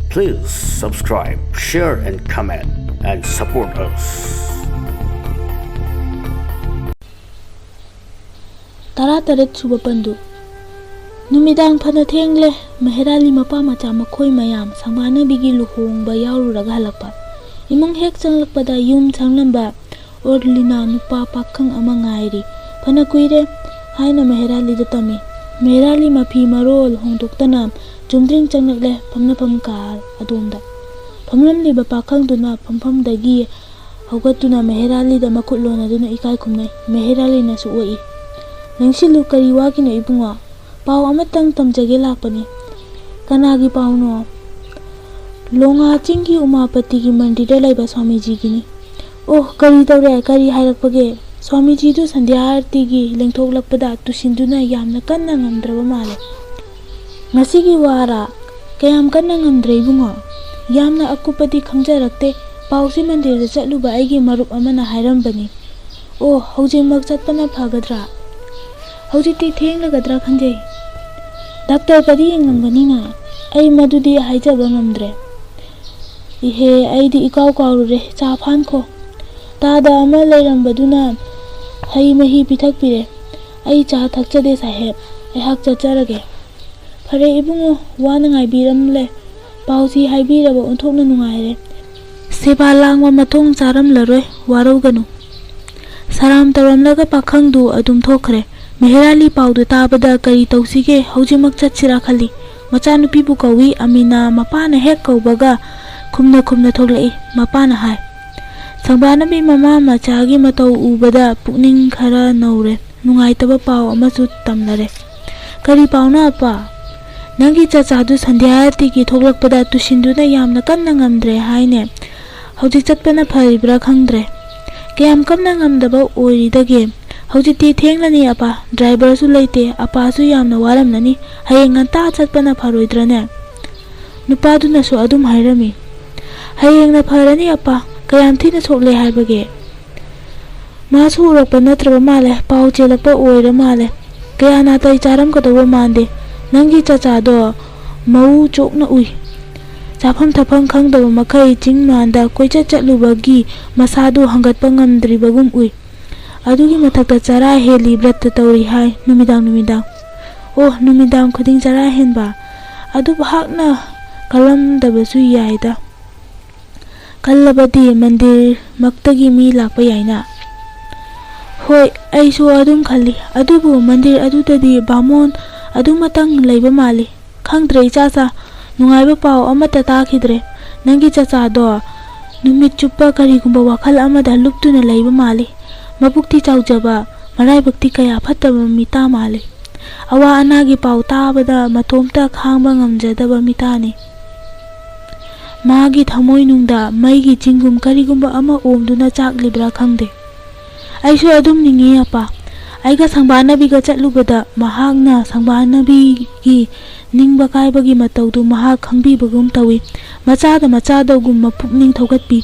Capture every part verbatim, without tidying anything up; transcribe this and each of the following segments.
Please subscribe, share and comment and support us. ꯇꯔꯥꯇꯔꯦꯠ ꯁꯨꯕ ꯄꯟꯗꯨ꯫ ꯅꯨꯃꯤꯗꯥꯡ ꯐꯅ ꯊꯦꯡꯂꯦ꯫ ꯃꯍꯦꯔꯥꯂꯤ ꯃꯄꯥ ꯃꯆꯥ ꯃꯈꯣꯏ ꯃꯌꯥꯝ ꯁꯪꯕꯥꯅꯕꯤꯒꯤ ꯂꯨꯍꯣꯡꯕ ꯌꯥꯎꯔꯨꯔꯒ ꯍꯜꯂꯛꯄ꯫ ꯏꯃꯨꯡ ꯍꯦꯛ ꯆꯪꯂꯛꯄꯗ ꯌꯨꯝ ꯁꯪꯂꯝꯕ ꯑꯣꯔꯂꯤꯅꯥ ꯅꯨꯄꯥ ꯄꯥꯈꯪ ꯑꯃ ꯉꯥꯏꯔꯤ꯫ "ꯐꯅ ꯀꯨꯏꯔꯦ" ꯍꯥꯏꯅ ꯃꯍꯦꯔꯥꯂꯤꯗ ꯇꯝꯃꯤ꯫ ꯃꯍꯦꯔꯥꯂꯤ ꯃꯐꯤ ꯃꯔꯣꯜ ꯍꯣꯡꯗꯣꯛꯇꯅ ꯆꯨꯝꯗ꯭ꯔꯤꯡ ꯆꯪꯂꯛꯂꯦ꯫ ꯐꯝꯅꯐꯝ ꯀꯥ ꯑꯗꯣꯝꯗ ꯐꯝꯂꯝꯂꯤꯕ ꯄꯥꯈꯪꯗꯨꯅ ꯐꯝꯐꯝꯗꯒꯤ ꯍꯧꯒꯠꯇꯨꯅ ꯃꯍꯦꯔꯥꯂꯤꯗ ꯃꯈꯨꯠ ꯂꯣꯟꯅꯗꯨꯅ ꯏꯀꯥꯏ ꯈꯨꯝꯅꯩ꯫ ꯃꯍꯦꯔꯥꯂꯤꯅꯁꯨ ꯑꯣꯛꯏ꯫ "ꯂꯦꯡꯁꯤꯜꯂꯨ, ꯀꯔꯤ ꯋꯥꯒꯤꯅꯣ ꯏꯕꯨꯡꯉꯣ?" "ꯄꯥꯎ ꯑꯃꯇꯪ ꯇꯝꯖꯒꯦ ꯂꯥꯛꯄꯅꯤ꯫" "ꯀꯅꯥꯒꯤ ꯄꯥꯎꯅꯣ?" "ꯂꯣꯉꯥ ꯆꯤꯡꯒꯤ ꯎꯃꯥꯄꯇꯤꯒꯤ ꯃꯟꯗꯤꯔꯗ ꯂꯩꯕ ꯁ꯭ꯋꯥꯃꯤꯖꯤꯒꯤꯅꯤ꯫" "ꯑꯣ, ꯀꯔꯤ ꯇꯧꯔꯦ? ꯀꯔꯤ ꯍꯥꯏꯔꯛꯄꯒꯦ?" "ꯁ꯭ꯋꯥꯃꯤꯖꯤꯗꯨ ꯁꯟꯙ꯭ꯌꯥ ꯑꯥꯔꯇꯤꯒꯤ ꯂꯦꯡꯊꯣꯛꯂꯛꯄꯗ ꯇꯨꯁꯤꯟꯗꯨꯅ ꯌꯥꯝꯅ ꯀꯟꯅ ꯉꯝꯗ꯭ꯔꯕ ꯃꯥꯜꯂꯦ꯫" "ꯉꯁꯤꯒꯤ ꯋꯥꯔꯥ? ꯀꯌꯥꯝ ꯀꯟꯅ ꯉꯝꯗ꯭ꯔꯦ ꯏꯕꯨꯡꯉꯣ?" "ꯌꯥꯝꯅ ꯑꯀꯨꯞꯄꯗꯤ ꯈꯪꯖꯔꯛꯇꯦ꯫ ꯄꯥꯎꯁꯤ ꯃꯟꯗꯤꯔꯗ ꯆꯠꯂꯨꯕ ꯑꯩꯒꯤ ꯃꯔꯨꯞ ꯑꯃꯅ ꯍꯥꯏꯔꯝꯕꯅꯤ꯫" "ꯑꯣ, ꯍꯧꯖꯤꯛꯃꯛ ꯆꯠꯄꯅ ꯐꯒꯗ꯭ꯔꯥ?" "ꯍꯧꯖꯤꯛꯇꯤ ꯊꯦꯡꯂꯒꯗ꯭ꯔꯥ ꯈꯟꯖꯩ꯫ ꯗꯥꯛꯇꯔꯒꯗꯤ ꯌꯦꯡꯉꯝꯒꯅꯤꯅ?" "ꯑꯩ ꯃꯗꯨꯗꯤ ꯍꯥꯏꯖꯕ ꯉꯝꯗ꯭ꯔꯦ꯫" "ꯏꯍꯦ, ꯑꯩꯗꯤ ꯏꯀꯥꯎ ꯀꯥꯎꯔꯨꯔꯦ꯫ ꯆꯥ ꯐꯥꯟꯈꯣ꯫" ꯇꯥꯗ ꯑꯃ ꯂꯩꯔꯝꯕꯗꯨꯅ ꯍꯩ ꯃꯍꯤ ꯄꯤꯊꯛꯄꯤꯔꯦ꯫ "ꯑꯩ ꯆꯥ ꯊꯛꯆꯗꯦ ꯁꯥꯍꯦꯕ, ꯑꯩꯍꯥꯛ ꯆꯠꯆꯔꯒꯦ꯫" "ꯐꯔꯦ ꯏꯕꯨꯡꯉꯣ, ꯋꯥꯅ ꯉꯥꯏꯕꯤꯔꯝꯂꯦ꯫ ꯄꯥꯎꯁꯤ ꯍꯥꯏꯕꯤꯔꯕ ꯑꯣꯟꯊꯣꯛꯅ ꯅꯨꯡꯉꯥꯏꯔꯦ꯫ ꯁꯦꯕꯥ ꯂꯥꯡꯕ ꯃꯊꯣꯡ ꯆꯥꯔꯝꯂꯔꯣꯏ, ꯋꯥꯔꯧꯒꯅꯨ꯫" ꯁꯔꯥꯝ ꯇꯧꯔꯝꯂꯒ ꯄꯥꯈꯪꯗꯨ ꯑꯗꯨꯝ ꯊꯣꯛꯈ꯭ꯔꯦ꯫ ꯃꯦꯍꯦꯔꯥꯂꯤ ꯄꯥꯎꯗꯨ ꯇꯥꯕꯗ ꯀꯔꯤ ꯇꯧꯁꯤꯒꯦ, ꯍꯧꯖꯤꯛꯃꯛ ꯆꯠꯁꯤꯔꯥ ꯈꯜꯂꯤ꯫ ꯃꯆꯥꯅꯨꯄꯤꯕꯨ ꯀꯧꯏ꯫ ꯑꯃꯤꯅꯥ ꯃꯄꯥꯅ ꯍꯦꯛ ꯀꯧꯕꯒ ꯈꯨꯝꯅ ꯈꯨꯝꯅ ꯊꯣꯛꯂꯛꯏ꯫ ꯃꯄꯥꯅ ꯍꯥꯏ, "ꯁꯪꯕꯥꯅꯕꯤ ꯃꯃꯥ ꯃꯆꯥꯒꯤ ꯃꯇꯧ ꯎꯕꯗ ꯄꯨꯛꯅꯤꯡ ꯈꯔ ꯅꯧꯔꯦ꯫ ꯅꯨꯡꯉꯥꯏꯇꯕ ꯄꯥꯎ ꯑꯃꯁꯨ ꯇꯝꯂꯔꯦ꯫" "ꯀꯔꯤ ꯄꯥꯎꯅꯣ ꯑꯄꯥ?" "ꯅꯪꯒꯤ ꯆꯥꯆꯥꯗꯨ ꯁꯟꯙ꯭ꯌꯥ ꯑꯥꯔꯇꯤꯒꯤ ꯊꯣꯛꯂꯛꯄꯗ ꯇꯨꯁꯤꯟꯗꯨꯅ ꯌꯥꯝꯅ ꯀꯟꯅ ꯉꯝꯗ꯭ꯔꯦ ꯍꯥꯏꯅꯦ꯫ ꯍꯧꯖꯤꯛ ꯆꯠꯄꯅ ꯐꯔꯤꯕ꯭ꯔꯥ ꯈꯪꯗ꯭ꯔꯦ꯫" "ꯀꯌꯥꯝ ꯀꯟꯅ ꯉꯝꯗꯕ ꯑꯣꯏꯔꯤꯗꯒꯦ? ꯍꯧꯖꯤꯛꯇꯤ ꯊꯦꯡꯂꯅꯤ ꯑꯄꯥ, ꯗ꯭ꯔꯥꯏꯚꯔꯁꯨ ꯂꯩꯇꯦ, ꯑꯄꯥꯁꯨ ꯌꯥꯝꯅ ꯋꯥꯔꯝꯂꯅꯤ꯫ ꯍꯌꯦꯡ ꯉꯟꯇꯥ ꯆꯠꯄꯅ ꯐꯔꯣꯏꯗ꯭ꯔꯅꯦ?" ꯅꯨꯄꯥꯗꯨꯅꯁꯨ ꯑꯗꯨꯝ ꯍꯥꯏꯔꯝꯃꯤ꯫ "ꯍꯌꯦꯡꯅ ꯐꯔꯅꯤ ꯑꯄꯥ, ꯀꯌꯥꯝ ꯊꯤꯅ ꯁꯣꯛꯂꯦ ꯍꯥꯏꯕꯒꯦ?" "ꯃꯥꯁꯨ ꯎꯔꯛꯄ ꯅꯠꯇ꯭ꯔꯕ ꯃꯥꯜꯂꯦ, ꯄꯥꯎ ꯆꯦꯜꯂꯛꯄ ꯑꯣꯏꯔ ꯃꯥꯜꯂꯦ꯫ ꯀꯌꯥ ꯅꯥꯇꯩ ꯆꯥꯔꯝꯒꯗꯧꯕ ꯃꯥꯟꯗꯦ꯫ ꯅꯪꯒꯤ ꯆꯥꯆꯥꯗꯣ ꯃꯎ ꯆꯣꯛꯅ ꯎꯏ꯫" ꯆꯥꯐꯝ ꯊꯛꯐꯝ ꯈꯪꯗꯕ ꯃꯈꯩ ꯆꯤꯡ ꯃꯥꯟꯗ ꯀꯣꯏꯆꯠ ꯆꯠꯂꯨꯕꯒꯤ ꯃꯁꯥꯗꯨ ꯍꯪꯒꯠꯄ ꯉꯝꯗ꯭ꯔꯤꯕꯒꯨꯝ ꯎꯏ꯫ ꯑꯗꯨꯒꯤ ꯃꯊꯛꯇ ꯆꯔꯥ ꯍꯦꯜꯂꯤ ꯕ꯭ꯔꯠꯇ ꯇꯧꯔꯤ ꯍꯥꯏ ꯅꯨꯃꯤꯗꯥꯡ ꯅꯨꯃꯤꯗꯥꯡ꯫ ꯑꯣ, ꯅꯨꯃꯤꯗꯥꯡ ꯈꯨꯗꯤꯡ ꯆꯔꯥ ꯍꯦꯟꯕ? ꯑꯗꯨꯕꯨ ꯍꯥꯛꯅ ꯀꯜꯂꯝꯗꯕꯁꯨ ꯌꯥꯏꯗ꯫ ꯀꯜꯂꯕꯗꯤ ꯃꯟꯗꯤꯔꯃꯛꯇꯒꯤ ꯃꯤ ꯂꯥꯛꯄ ꯌꯥꯏꯅ꯫ ꯍꯣꯏ, ꯑꯩꯁꯨ ꯑꯗꯨꯝ ꯈꯜꯂꯤ꯫ ꯑꯗꯨꯕꯨ ꯃꯟꯗꯤꯔ ꯑꯗꯨꯗꯗꯤ ꯕꯥꯃꯣꯟ ꯑꯗꯨꯃꯇꯪ ꯂꯩꯕ ꯃꯥꯜꯂꯤ꯫ ꯈꯪꯗ꯭ꯔꯦ ꯏꯆꯥꯆꯥ, ꯅꯨꯡꯉꯥꯏꯕ ꯄꯥꯎ ꯑꯃꯠꯇ ꯇꯥꯈꯤꯗ꯭ꯔꯦ꯫ ꯅꯪꯒꯤ ꯆꯥꯆꯥꯗꯣ ꯅꯨꯃꯤꯠ ꯆꯨꯞꯄ ꯀꯔꯤꯒꯨꯝꯕ ꯋꯥꯈꯜ ꯑꯃꯗ ꯂꯨꯞꯇꯨꯅ ꯂꯩꯕ ꯃꯥꯜꯂꯤ꯫ ꯃꯕꯨꯛꯇꯤ ꯆꯥꯎꯖꯕ, ꯃꯔꯥꯏꯕꯛꯇꯤ ꯀꯌꯥ ꯐꯠꯇꯕ ꯃꯤꯇꯥ ꯃꯥꯜꯂꯤ꯫ ꯑꯋꯥ ꯑꯅꯥꯒꯤ ꯄꯥꯎ ꯇꯥꯕꯗ ꯃꯇꯣꯝꯇ ꯈꯥꯡꯕ ꯉꯝꯖꯗꯕ ꯃꯤꯇꯥꯅꯤ꯫ ꯃꯥꯒꯤ ꯊꯃꯣꯏꯅꯨꯡꯗ ꯃꯩꯒꯤ ꯆꯤꯡꯒꯨꯝ ꯀꯔꯤꯒꯨꯝꯕ ꯑꯃ ꯑꯣꯝꯗꯨꯅ ꯆꯥꯛꯂꯤꯕ꯭ꯔꯥ ꯈꯪꯗꯦ꯫ ꯑꯩꯁꯨ ꯑꯗꯨꯝ ꯅꯤꯡꯉꯤ, ꯑꯄꯥ꯫ ꯑꯩꯒ ꯁꯪꯕꯥꯅꯕꯤꯒ ꯆꯠꯂꯨꯕꯗ ꯃꯍꯥꯛꯅ ꯁꯪꯕꯥꯅꯕꯤꯒꯤ ꯅꯤꯡꯕ ꯀꯥꯏꯕꯒꯤ ꯃꯇꯧꯗꯨ ꯃꯍꯥꯛ ꯈꯪꯕꯤꯕꯒꯨꯝ ꯇꯧꯏ꯫ ꯃꯆꯥꯗ ꯃꯆꯥꯗꯒꯨꯝ ꯃꯄꯨꯛꯅꯤꯡ ꯊꯧꯒꯠꯄꯤ꯫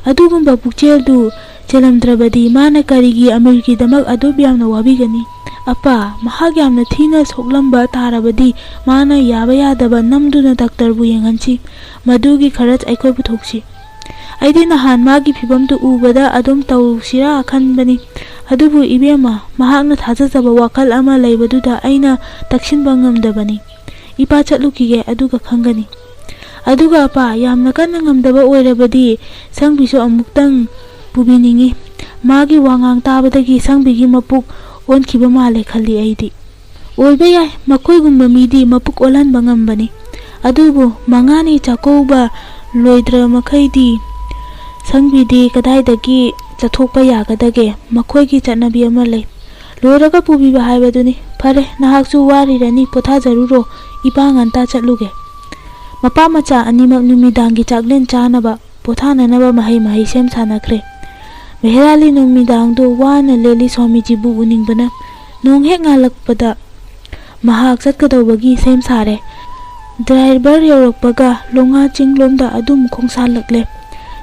ꯑꯗꯨꯒꯨꯝꯕ ꯄꯨꯛꯆꯦꯜꯗꯨ ꯆꯦꯜꯂꯝꯗ꯭ꯔꯕꯗꯤ ꯃꯥꯅ ꯀꯔꯤꯒꯤ ꯑꯃꯤꯔꯒꯤꯗꯃꯛ ꯑꯗꯨꯛ ꯌꯥꯝꯅ ꯋꯥꯕꯤꯒꯅꯤ? ꯑꯄꯥ, ꯃꯍꯥꯛ ꯌꯥꯝꯅ ꯊꯤꯅ ꯁꯣꯛꯂꯝꯕ ꯇꯥꯔꯕꯗꯤ ꯃꯥꯅ ꯌꯥꯕ ꯌꯥꯗꯕ ꯅꯝꯗꯨꯅ ꯗꯥꯛꯇꯔꯕꯨ ꯌꯦꯡꯍꯟꯁꯤ꯫ ꯃꯗꯨꯒꯤ ꯈꯔꯆ ꯑꯩꯈꯣꯏ ꯄꯨꯊꯣꯛꯁꯤ꯫ ꯑꯩꯗꯤ ꯅꯍꯥꯟ ꯃꯥꯒꯤ ꯐꯤꯕꯝꯗꯨ ꯎꯕꯗ ꯑꯗꯨꯝ ꯇꯧꯁꯤꯔꯥ ꯈꯟꯕꯅꯤ꯫ ꯑꯗꯨꯕꯨ ꯏꯕꯦꯝꯃ, ꯃꯍꯥꯛꯅ ꯊꯥꯖꯖꯕ ꯋꯥꯈꯜ ꯑꯃ ꯂꯩꯕꯗꯨꯗ ꯑꯩꯅ ꯇꯛꯁꯤꯟꯕ ꯉꯝꯗꯕꯅꯤ꯫ ꯏꯄꯥ ꯆꯠꯂꯨꯈꯤꯒꯦ, ꯑꯗꯨꯒ ꯈꯪꯒꯅꯤ꯫ ꯑꯗꯨꯒ ꯑꯄꯥ, ꯌꯥꯝꯅ ꯀꯟꯅ ꯉꯝꯗꯕ ꯑꯣꯏꯔꯕꯗꯤ ꯁꯪꯕꯤꯁꯨ ꯑꯃꯨꯛꯇꯪ ꯄꯨꯕꯤꯅꯤꯡꯏ꯫ ꯃꯥꯒꯤ ꯋꯥꯉꯥꯡ ꯇꯥꯕꯗꯒꯤ ꯁꯪꯕꯤꯒꯤ ꯃꯄꯨꯛ ꯑꯣꯟꯈꯤꯕ ꯃꯥꯜꯂꯦ ꯈꯜꯂꯤ ꯑꯩꯗꯤ꯫ ꯑꯣꯏꯕ ꯌꯥꯏ, ꯃꯈꯣꯏꯒꯨꯝꯕ ꯃꯤꯗꯤ ꯃꯄꯨꯛ ꯑꯣꯜꯍꯟꯕ ꯉꯝꯕꯅꯤ꯫ ꯑꯗꯨꯕꯨ ꯃꯉꯥꯅꯤ ꯆꯥꯛꯀꯧꯕ ꯂꯣꯏꯗ꯭ꯔ ꯃꯈꯩꯗꯤ ꯁꯪꯕꯤꯗꯤ ꯀꯗꯥꯏꯗꯒꯤ ꯆꯠꯊꯣꯛꯄ ꯌꯥꯒꯗꯒꯦ? ꯃꯈꯣꯏꯒꯤ ꯆꯠꯅꯕꯤ ꯑꯃ ꯂꯩ꯫ ꯂꯣꯏꯔꯒ ꯄꯨꯕꯤꯕ ꯍꯥꯏꯕꯗꯨꯅꯤ꯫ ꯐꯔꯦ, ꯅꯍꯥꯛꯁꯨ ꯋꯥꯔꯤꯔꯅꯤ, ꯄꯣꯊꯥꯖꯔꯨꯔꯣ꯫ ꯏꯄꯥ ꯉꯟꯇꯥ ꯆꯠꯂꯨꯒꯦ꯫ ꯃꯄꯥ ꯃꯆꯥ ꯑꯅꯤꯃꯛ ꯅꯨꯃꯤꯗꯥꯡꯒꯤ ꯆꯥꯛꯂꯦꯟ ꯆꯥꯅꯕ, ꯄꯣꯊꯥꯅꯅꯕ ꯃꯍꯩ ꯃꯍꯩ ꯁꯦꯝ ꯁꯥꯅꯈ꯭ꯔꯦ꯫ ꯃꯦꯍꯦꯔꯥꯂꯤ ꯅꯨꯃꯤꯗꯥꯡꯗꯨ ꯋꯥꯅ ꯂꯦꯜꯂꯤ ꯁ꯭ꯋꯥꯃꯤꯖꯤꯕꯨ ꯎꯅꯤꯡꯕꯅ꯫ ꯅꯣꯡ ꯍꯦꯛ ꯉꯥꯜꯂꯛꯄꯗ ꯃꯍꯥꯛ ꯆꯠꯀꯗꯧꯕꯒꯤ ꯁꯦꯝ ꯁꯥꯔꯦ꯫ ꯗ꯭ꯔꯥꯏꯚꯔ ꯌꯧꯔꯛꯄꯒ ꯂꯣꯉꯥ ꯆꯤꯡꯂꯣꯝꯗ ꯑꯗꯨꯝ ꯈꯣꯡꯁꯥꯜꯂꯛꯂꯦ꯫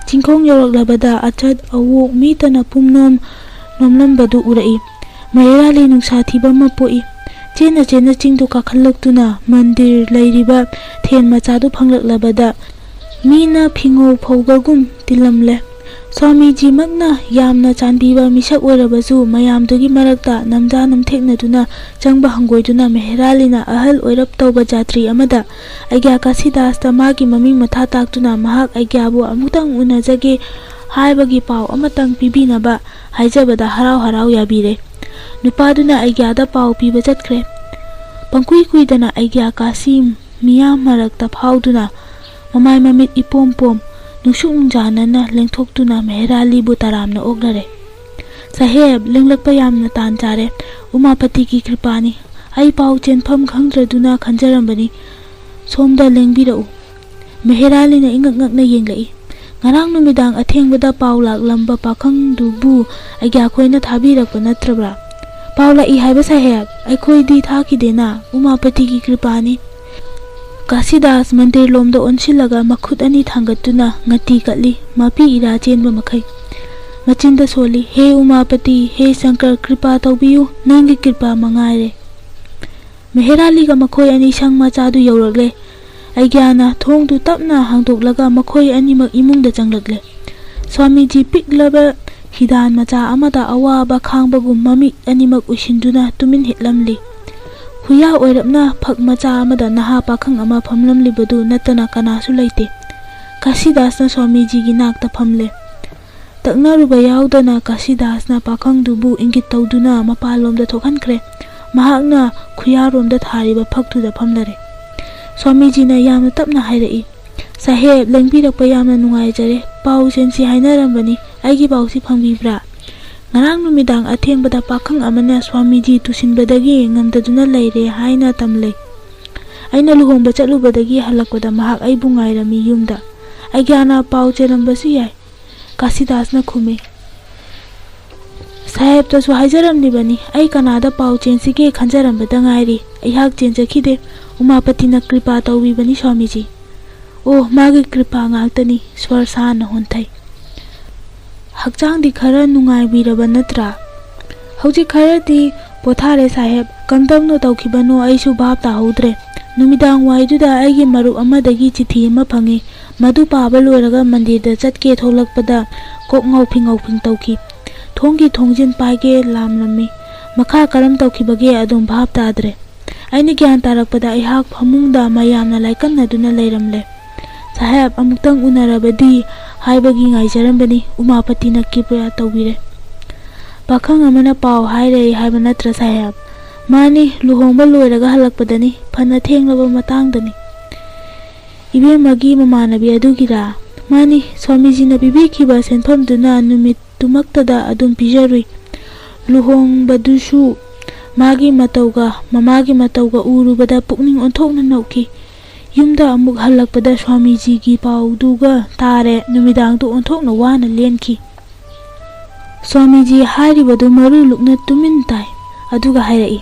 ꯆꯤꯡꯈꯣꯡ ꯌꯧꯔꯛꯂꯕꯗ ꯑꯆꯠ ꯑꯋꯣꯛ ꯃꯤꯇꯅ ꯄꯨꯝꯅꯣꯝ ꯅꯣꯝꯂꯝꯕꯗꯨ ꯎꯔꯛꯏ꯫ ꯃꯦꯍꯦꯔꯥꯂꯤ ꯅꯨꯡꯁꯥ ꯊꯤꯕ ꯑꯃ ꯄꯣꯛꯏ꯫ ꯆꯦꯟꯅ ꯆꯦꯟꯅ ꯆꯤꯡꯗꯨ ꯀꯥꯈꯠꯂꯛꯇꯨꯅ ꯃꯟꯗꯤꯔ ꯂꯩꯔꯤꯕ ꯊꯦꯟ ꯃꯆꯥꯗꯨ ꯐꯪꯂꯛꯂꯕꯗ ꯃꯤꯅ ꯐꯤꯉꯧ ꯐꯧꯕꯒꯨꯝ ꯇꯤꯜꯂꯝꯂꯦ꯫ ꯁ꯭ꯋꯥꯃꯤꯖꯤꯃꯛꯅ ꯌꯥꯝꯅ ꯆꯥꯟꯕꯤꯕ ꯃꯤꯁꯛ ꯑꯣꯏꯔꯕꯁꯨ, ꯃꯌꯥꯝꯗꯨꯒꯤ ꯃꯔꯛꯇ ꯅꯝꯖꯥ ꯅꯝꯊꯦꯛꯅꯗꯨꯅ ꯆꯪꯕ ꯍꯪꯒꯣꯏꯗꯨꯅ ꯃꯦꯍꯦꯔꯥꯂꯤꯅ ꯑꯍꯜ ꯑꯣꯏꯔꯞ ꯇꯧꯕ ꯖꯥꯇ꯭ꯔꯤ ꯑꯃꯗ ꯑꯩꯒ꯭ꯌꯥ ꯀꯥꯁꯤꯗꯥꯁꯇ ꯃꯥꯒꯤ ꯃꯃꯤꯡ ꯃꯊꯥ ꯇꯥꯛꯇꯨꯅ ꯃꯍꯥꯛ ꯑꯩꯒ꯭ꯌꯥꯕꯨ ꯑꯃꯨꯛꯇꯪ ꯎꯅꯖꯒꯦ ꯍꯥꯏꯕꯒꯤ ꯄꯥꯎ ꯑꯃꯇꯪ ꯄꯤꯕꯤꯅꯕ ꯍꯥꯏꯖꯕꯗ ꯍꯔꯥꯎ ꯍꯔꯥꯎ ꯌꯥꯕꯤꯔꯦ꯫ ꯅꯨꯄꯥꯗꯨꯅ ꯑꯩꯒ꯭ꯌꯥꯗ ꯄꯥꯎ ꯄꯤꯕ ꯆꯠꯈ꯭ꯔꯦ꯫ ꯄꯪꯀꯨꯏ ꯀꯨꯏꯗꯅ ꯑꯩꯒ꯭ꯌꯥ ꯀꯥꯁꯤ ꯃꯤꯌꯥꯝ ꯃꯔꯛꯇ ꯐꯥꯎꯗꯨꯅ ꯃꯃꯥꯏ ꯃꯃꯤꯠ ꯏꯄꯣꯝ ꯄꯣꯝ, ꯅꯨꯡꯁꯨꯛ ꯅꯨꯡꯖꯥꯅꯅ ꯂꯦꯡꯊꯣꯛꯇꯨꯅ ꯃꯦꯍꯦꯔꯥꯂꯤꯕꯨ ꯇꯔꯥꯝꯅ ꯑꯣꯛꯂꯔꯦ꯫ "ꯁꯥꯍꯦꯕ, ꯂꯦꯡꯂꯛꯄ ꯌꯥꯝꯅ ꯇꯥꯟ ꯆꯥꯔꯦ꯫ ꯎꯃꯥꯄꯇꯤꯒꯤ ꯀ꯭ꯔꯤꯄꯥꯅꯤ꯫ ꯑꯩ ꯄꯥꯎ ꯆꯦꯟꯐꯝ ꯈꯪꯗ꯭ꯔꯗꯨꯅ ꯈꯟꯖꯔꯝꯕꯅꯤ꯫ ꯁꯣꯝꯗ ꯂꯦꯡꯕꯤꯔꯛꯎ꯫" ꯃꯦꯍꯦꯔꯥꯂꯤꯅ ꯏꯉꯛ ꯉꯛꯅ ꯌꯦꯡꯂꯛꯏ꯫ "ꯉꯔꯥꯡ ꯅꯨꯃꯤꯗꯥꯡ ꯑꯊꯦꯡꯕꯗ ꯄꯥꯎ ꯂꯥꯛꯂꯝꯕ ꯄꯥꯈꯪꯗꯨꯕꯨ ꯑꯩꯒ꯭ꯌꯥꯈꯣꯏꯅ ꯊꯥꯕꯤꯔꯛꯄ ꯅꯠꯇ꯭ꯔꯕ꯭ꯔꯥ?" "ꯄꯥꯎ ꯂꯥꯛꯏ ꯍꯥꯏꯕ ꯁꯥꯍꯦꯕ? ꯑꯩꯈꯣꯏꯗꯤ ꯊꯥꯈꯤꯗꯦꯅ, ꯎꯃꯥꯄꯇꯤꯒꯤ ꯀ꯭ꯔꯤꯄꯥꯅꯤ꯫" ꯀꯥꯁꯤꯗꯥꯁ ꯃꯟꯗꯤꯔ ꯂꯣꯝꯗ ꯑꯣꯟꯁꯤꯜꯂꯒ ꯃꯈꯨꯠ ꯑꯅꯤ ꯊꯥꯡꯒꯠꯇꯨꯅ ꯉꯇꯤ ꯀꯠꯂꯤ, ꯃꯄꯤ ꯏꯔꯥ ꯆꯦꯟꯕ ꯃꯈꯩ꯫ ꯃꯆꯤꯟꯗ ꯁꯣꯜꯂꯤ, "ꯍꯦ ꯎꯃꯥꯄꯇꯤ, ꯍꯦ ꯁꯪꯀꯔ, ꯀ꯭ꯔꯤꯄꯥ ꯇꯧꯕꯤꯌꯨ, ꯅꯪꯒꯤ ꯀ꯭ꯔꯤꯄꯥ ꯃꯉꯥꯏꯔꯦ꯫" ꯃꯦꯍꯦꯔꯥꯂꯤꯒ ꯃꯈꯣꯏ ꯑꯅꯤ ꯁꯪ ꯃꯆꯥꯗꯨ ꯌꯧꯔꯛꯂꯦ꯫ ꯑꯩꯒ꯭ꯌꯥꯅ ꯊꯣꯡꯗꯨ ꯇꯞꯅ ꯍꯥꯡꯗꯣꯛꯂꯒ ꯃꯈꯣꯏ ꯑꯅꯤꯃꯛ ꯏꯃꯨꯡꯗ ꯆꯪꯂꯛꯂꯦ꯫ ꯁ꯭ꯋꯥꯃꯤꯖꯤ ꯄꯤꯛꯂꯕ ꯍꯤꯗꯥꯟ ꯃꯆꯥ ꯑꯃꯗ ꯑꯋꯥꯕ ꯈꯥꯡꯕꯒꯨꯝ ꯃꯃꯤꯠ ꯑꯅꯤꯃꯛ ꯎꯏꯁꯤꯟꯗꯨꯅ ꯇꯨꯃꯤꯟ ꯍꯤꯠꯂꯝꯂꯤ꯫ ꯈꯨꯌꯥ ꯑꯣꯏꯔꯞꯅ ꯐꯛ ꯃꯆꯥ ꯑꯃꯗ ꯅꯍꯥ ꯄꯥꯈꯪ ꯑꯃ ꯐꯝꯂꯝꯂꯤꯕꯗꯨ ꯅꯠꯇꯅ ꯀꯅꯥꯁꯨ ꯂꯩꯇꯦ꯫ ꯀꯥꯁꯤꯗꯥꯁꯅ ꯁ꯭ꯋꯥꯃꯤꯖꯤꯒꯤ ꯅꯥꯛꯇ ꯐꯝꯂꯦ꯫ ꯇꯛꯅꯔꯨꯕ ꯌꯥꯎꯗꯅ ꯀꯥꯁꯤꯗꯥꯁꯅ ꯄꯥꯈꯪꯗꯨꯕꯨ ꯏꯪꯒꯤꯠ ꯇꯧꯗꯨꯅ ꯃꯄꯥꯟꯂꯣꯝꯗ ꯊꯣꯛꯍꯟꯈ꯭ꯔꯦ꯫ ꯃꯍꯥꯛꯅ ꯈꯨꯌꯥꯔꯣꯝꯗ ꯊꯥꯔꯤꯕ ꯐꯛꯇꯨꯗ ꯐꯝꯂꯔꯦ꯫ ꯁ꯭ꯋꯥꯃꯤꯖꯤꯅ ꯌꯥꯝꯅ ꯇꯞꯅ ꯍꯥꯏꯔꯛꯏ, "ꯁꯥꯍꯦꯕ, ꯂꯦꯡꯕꯤꯔꯛꯄ ꯌꯥꯝꯅ ꯅꯨꯡꯉꯥꯏꯖꯔꯦ꯫ ꯄꯥꯎ ꯆꯦꯟꯁꯤ ꯍꯥꯏꯅꯔꯝꯕꯅꯤ꯫ ꯑꯩꯒꯤ ꯄꯥꯎꯁꯤ ꯐꯪꯕꯤꯕ꯭ꯔꯥ?" "ꯉꯔꯥꯡ ꯅꯨꯃꯤꯗꯥꯡ ꯑꯊꯦꯡꯕꯗ ꯄꯥꯈꯪ ꯑꯃꯅ ꯁ꯭ꯋꯥꯃꯤꯖꯤ ꯇꯨꯁꯤꯟꯕꯗꯒꯤ ꯉꯝꯗꯗꯨꯅ ꯂꯩꯔꯦ ꯍꯥꯏꯅ ꯇꯝꯂꯦ꯫ ꯑꯩꯅ ꯂꯨꯍꯣꯡꯕ ꯆꯠꯂꯨꯕꯗꯒꯤ ꯍꯜꯂꯛꯄꯗ ꯃꯍꯥꯛ ꯑꯩꯕꯨ ꯉꯥꯏꯔꯝꯃꯤ ꯌꯨꯝꯗ꯫ ꯑꯩꯒ꯭ꯌꯥꯅ ꯄꯥꯎ ꯆꯦꯜꯂꯝꯕꯁꯨ ꯌꯥꯏ꯫" ꯀꯥꯁꯤꯗꯥꯁꯅ ꯈꯨꯝꯃꯤ, "ꯁꯥꯍꯦꯕꯇꯁꯨ ꯍꯥꯏꯖꯔꯝꯂꯤꯕꯅꯤ, ꯑꯩ ꯀꯅꯥꯗ ꯄꯥꯎ ꯆꯦꯟꯁꯤꯒꯦ ꯈꯟꯖꯔꯝꯕꯗ ꯉꯥꯏꯔꯤ꯫ ꯑꯩꯍꯥꯛ ꯆꯦꯟꯖꯈꯤꯗꯦ꯫ ꯎꯃꯥꯄꯇꯤꯅ ꯀ꯭ꯔꯤꯄꯥ ꯇꯧꯕꯤꯕꯅꯤ ꯁ꯭ꯋꯥꯃꯤꯖꯤ꯫" "ꯑꯣ, ꯃꯥꯒꯤ ꯀ꯭ꯔꯤꯄꯥ ꯉꯥꯛꯇꯅꯤ꯫" ꯁ꯭ꯋꯔ ꯁꯥꯅ ꯍꯣꯟꯊꯩ꯫ "ꯍꯛꯆꯥꯡꯗꯤ ꯈꯔ ꯅꯨꯡꯉꯥꯏꯕꯤꯔꯕ ꯅꯠꯇ꯭ꯔꯥ?" "ꯍꯧꯖꯤꯛ ꯈꯔꯗꯤ ꯄꯣꯊꯥꯔꯦ ꯁꯥꯍꯦꯕ꯫ ꯀꯝꯗꯧꯅ ꯇꯧꯈꯤꯕꯅꯣ ꯑꯩꯁꯨ ꯚꯥꯞ ꯇꯥꯍꯧꯗ꯭ꯔꯦ꯫ ꯅꯨꯃꯤꯗꯥꯡ ꯋꯥꯏꯗꯨꯗ ꯑꯩꯒꯤ ꯃꯔꯨꯞ ꯑꯃꯗꯒꯤ ꯆꯤꯊꯤ ꯑꯃ ꯐꯪꯉꯤ꯫ ꯃꯗꯨ ꯄꯥꯕ ꯂꯣꯏꯔꯒ ꯃꯟꯗꯤꯔꯗ ꯆꯠꯀꯦ ꯊꯣꯛꯂꯛꯄꯗ ꯀꯣꯛ ꯉꯥꯎꯐꯤꯡ ꯉꯥꯎꯐꯤꯡ ꯇꯧꯈꯤ꯫ ꯊꯣꯡꯒꯤ ꯊꯣꯡꯖꯤꯟ ꯄꯥꯏꯒꯦ ꯂꯥꯝꯂꯝꯃꯤ꯫ ꯃꯈꯥ ꯀꯔꯝ ꯇꯧꯈꯤꯕꯒꯦ ꯑꯗꯨꯝ ꯚꯥꯞ ꯇꯥꯗ꯭ꯔꯦ꯫ ꯑꯩꯅ ꯒ꯭ꯌꯥꯟ ꯇꯥꯔꯛꯄꯗ ꯑꯩꯍꯥꯛ ꯐꯃꯨꯡꯗ ꯃꯌꯥꯝꯅ ꯂꯥꯏꯀꯠꯅꯗꯨꯅ ꯂꯩꯔꯝꯂꯦ꯫ "ꯁꯥꯍꯦꯕ, ꯑꯃꯨꯛꯇꯪ ꯎꯅꯔꯕꯗꯤ ꯍꯥꯏꯕꯒꯤ ꯉꯥꯏꯖꯔꯝꯕꯅꯤ, ꯎꯃꯥꯄꯇꯤꯅ ꯀ꯭ꯔꯤꯄꯥ ꯇꯧꯕꯤꯔꯦ꯫" "ꯄꯥꯈꯪ ꯑꯃꯅ ꯄꯥꯎ ꯍꯥꯏꯔꯦ ꯍꯥꯏꯕ ꯅꯠꯇ꯭ꯔꯥ ꯁꯥꯍꯦꯕ?" "ꯃꯥꯅꯤ, ꯂꯨꯍꯣꯡꯕ ꯂꯣꯏꯔꯒ ꯍꯜꯂꯛꯄꯗꯅꯤ, ꯐꯅ ꯊꯦꯡꯂꯕ ꯃꯇꯥꯡꯗꯅꯤ꯫" "ꯏꯕꯦꯝꯃꯒꯤ ꯃꯃꯥꯟꯅꯕꯤ ꯑꯗꯨꯒꯤꯔꯥ?" "ꯃꯥꯅꯤ, ꯁ꯭ꯋꯥꯃꯤꯖꯤꯅ ꯄꯤꯕꯤꯈꯤꯕ ꯁꯦꯟꯐꯝꯗꯨꯅ ꯅꯨꯃꯤꯠꯇꯨꯃꯛꯇꯗ ꯑꯗꯨꯝ ꯄꯤꯖꯔꯨꯏ꯫ ꯂꯨꯍꯣꯡꯕꯗꯨꯁꯨ ꯃꯥꯒꯤ ꯃꯇꯧꯒ ꯃꯃꯥꯒꯤ ꯃꯇꯧꯒ ꯎꯔꯨꯕꯗ ꯄꯨꯛꯅꯤꯡ ꯑꯣꯟꯊꯣꯛꯅ ꯅꯣꯛꯈꯤ꯫ ꯌꯨꯝꯗ ꯑꯃꯨꯛ ꯍꯜꯂꯛꯄꯗ ꯁ꯭ꯋꯥꯃꯤꯖꯤꯒꯤ ꯄꯥꯎꯗꯨꯒ ꯇꯥꯔꯦ, ꯅꯨꯃꯤꯗꯥꯡꯗꯨ ꯑꯣꯟꯊꯣꯛꯅ ꯋꯥꯅ ꯂꯦꯟꯈꯤ꯫" ꯁ꯭ꯋꯥꯃꯤꯖꯤ ꯍꯥꯏꯔꯤꯕꯗꯨ ꯃꯔꯨ ꯂꯨꯛꯅ ꯇꯨꯃꯤꯟ ꯇꯥꯏ, ꯑꯗꯨꯒ ꯍꯥꯏꯔꯛꯏ,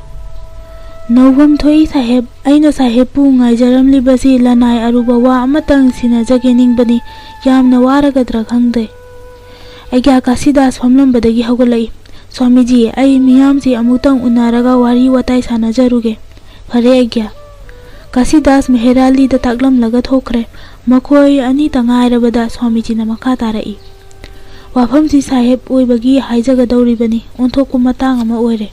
"ꯅꯧꯐꯝ ꯊꯣꯛꯏ ꯁꯥꯍꯦꯕ, ꯑꯩꯅ ꯁꯥꯍꯦꯕꯄꯨ ꯉꯥꯏꯖꯔꯝꯂꯤꯕꯁꯤ ꯂꯅꯥꯏ ꯑꯔꯨꯕ ꯋꯥ ꯑꯃꯇꯪ ꯁꯤꯟꯅꯖꯒꯦ ꯅꯤꯡꯕꯅꯤ, ꯌꯥꯝꯅ ꯋꯥꯔꯒꯗ꯭ꯔꯥ ꯈꯪꯗꯦ꯫" ꯑꯩꯒ꯭ꯌꯥ ꯀꯥꯁꯤꯗꯥꯁ ꯐꯝꯂꯝꯕꯗꯒꯤ ꯍꯧꯒꯠꯂꯛꯏ꯫ "ꯁ꯭ꯋꯥꯃꯤꯖꯤ, ꯑꯩ ꯃꯤꯌꯥꯝꯁꯤ ꯑꯃꯨꯛꯇꯪ ꯎꯅꯔꯒ ꯋꯥꯔꯤ ꯋꯥꯇꯥꯏ ꯁꯥꯟꯅꯖꯔꯨꯒꯦ꯫" "ꯐꯔꯦ ꯑꯩꯒ꯭ꯌꯥ꯫" ꯀꯥꯁꯤꯗꯥꯁ ꯃꯦꯍꯦꯔꯥꯂꯤꯗ ꯇꯥꯛꯂꯝꯂꯒ ꯊꯣꯛꯈ꯭ꯔꯦ꯫ ꯃꯈꯣꯏ ꯑꯅꯤꯇ ꯉꯥꯏꯔꯕꯗ ꯁ꯭ꯋꯥꯃꯤꯖꯤꯅ ꯃꯈꯥ ꯇꯥꯔꯛꯏ, "ꯋꯥꯐꯝꯁꯤ ꯁꯥꯍꯦꯕ ꯑꯣꯏꯕꯒꯤ ꯍꯥꯏꯖꯒꯗꯧꯔꯤꯕꯅꯤ, ꯑꯣꯟꯊꯣꯛꯄ ꯃꯇꯥꯡ ꯑꯃ ꯑꯣꯏꯔꯦ꯫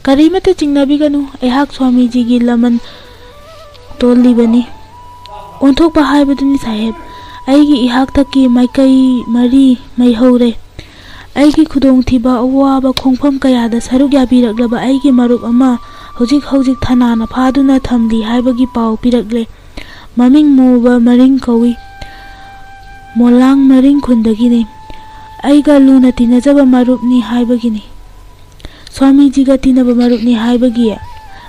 ꯀꯔꯤꯃꯠꯇ ꯆꯤꯡꯅꯕꯤꯒꯅꯨ, ꯑꯩꯍꯥꯛ ꯁ꯭ꯋꯥꯃꯤꯖꯤꯒꯤ ꯂꯃꯟ ꯇꯣꯜꯂꯤꯕꯅꯤ꯫" "ꯑꯣꯟꯊꯣꯛꯄ ꯍꯥꯏꯕꯗꯨꯅꯤ ꯁꯥꯍꯦꯕ, ꯑꯩꯒꯤ ꯏꯍꯥꯛꯇꯛꯀꯤ ꯃꯥꯏꯀꯩ ꯃꯔꯤ ꯃꯩꯍꯧꯔꯦ꯫ ꯑꯩꯒꯤ ꯈꯨꯗꯣꯡꯊꯤꯕ ꯑꯋꯥꯕ ꯈꯣꯡꯐꯝ ꯀꯌꯥꯗ ꯁꯔꯨꯛ ꯌꯥꯕꯤꯔꯛꯂꯕ ꯑꯩꯒꯤ ꯃꯔꯨꯞ ꯑꯃ ꯍꯧꯖꯤꯛ ꯍꯧꯖꯤꯛ ꯊꯅꯥꯅ ꯐꯥꯗꯨꯅ ꯊꯝꯂꯤ ꯍꯥꯏꯕꯒꯤ ꯄꯥꯎ ꯄꯤꯔꯛꯂꯦ꯫ ꯃꯃꯤꯡ ꯃꯨꯕ ꯃꯔꯤꯡ ꯀꯧꯏ꯫ ꯃꯣꯂꯥꯡ ꯃꯔꯤꯡ ꯈꯨꯟꯗꯒꯤꯅꯤ꯫ ꯑꯩꯒ ꯂꯨꯅ ꯇꯤꯟꯅꯖꯕ ꯃꯔꯨꯞꯅꯤ ꯍꯥꯏꯕꯒꯤꯅꯤ꯫" "ꯁ꯭ꯋꯥꯃꯤꯖꯤꯒ ꯇꯤꯟꯅꯕ ꯃꯔꯨꯞꯅꯤ ꯍꯥꯏꯕꯒꯤ?"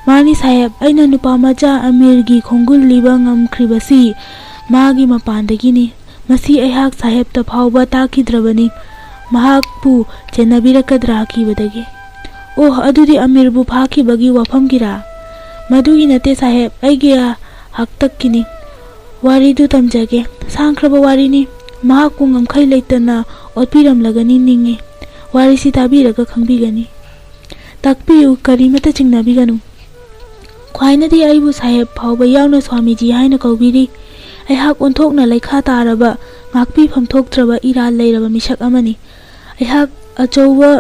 "ꯃꯥꯅꯤ ꯁꯥꯍꯦꯕ, ꯑꯩꯅ ꯅꯨꯄꯥ ꯃꯆꯥ ꯑꯃꯤꯔꯒꯤ ꯈꯣꯡꯒꯨꯜ ꯂꯤꯕ ꯉꯝꯈ꯭ꯔꯤꯕꯁꯤ ꯃꯥꯒꯤ ꯃꯄꯥꯟꯗꯒꯤꯅꯤ꯫ ꯃꯁꯤ ꯑꯩꯍꯥꯛ ꯁꯥꯍꯦꯕꯇ ꯐꯥꯎꯕ ꯇꯥꯛꯈꯤꯗ꯭ꯔꯕꯅꯤ, ꯃꯍꯥꯛꯄꯨ ꯆꯦꯟꯅꯕꯤꯔꯛꯀꯗ꯭ꯔꯥ ꯀꯤꯕꯗꯒꯤ꯫" "ꯑꯣ, ꯑꯗꯨꯗꯤ ꯑꯃꯤꯔꯕꯨ ꯐꯥꯈꯤꯕꯒꯤ ꯋꯥꯐꯝꯒꯤꯔꯥ?" "ꯃꯗꯨꯒꯤ ꯅꯠꯇꯦ ꯁꯥꯍꯦꯕ, ꯑꯩꯒꯤ ꯍꯥꯛꯇꯛꯀꯤꯅꯤ꯫ ꯋꯥꯔꯤꯗꯨ ꯇꯝꯖꯒꯦ꯫ ꯁꯥꯡꯈ꯭ꯔꯕ ꯋꯥꯔꯤꯅꯤ꯫ ꯃꯍꯥꯛꯄꯨ ꯉꯝꯈꯩ ꯂꯩꯇꯅ ꯑꯣꯠꯄꯤꯔꯝꯂꯒꯅꯤ ꯅꯤꯡꯏ꯫ ꯋꯥꯔꯤꯁꯤ ꯇꯥꯕꯤꯔꯒ ꯈꯪꯕꯤꯒꯅꯤ꯫" "ꯇꯥꯛꯄꯤꯌꯨ, ꯀꯔꯤꯃꯠꯇ ꯆꯤꯡꯅꯕꯤꯒꯅꯨ꯫" "ꯈ꯭ꯋꯥꯏꯅꯗꯤ ꯑꯩꯕꯨ ꯁꯥꯍꯦꯕ ꯐꯥꯎꯕ ꯌꯥꯎꯅ ꯁ꯭ꯋꯥꯃꯤꯖꯤ ꯍꯥꯏꯅ ꯀꯧꯕꯤꯔꯤ꯫ ꯑꯩꯍꯥꯛ ꯑꯣꯟꯊꯣꯛꯅ ꯂꯩꯈꯥ ꯇꯥꯔꯕ, ꯉꯥꯛꯄꯤꯐꯝ ꯊꯣꯛꯇ꯭ꯔꯕ ꯏꯔꯥꯜ ꯂꯩꯔꯕ ꯃꯤꯁꯛ ꯑꯃꯅꯤ꯫ ꯑꯩꯍꯥꯛ ꯑꯆꯧꯕ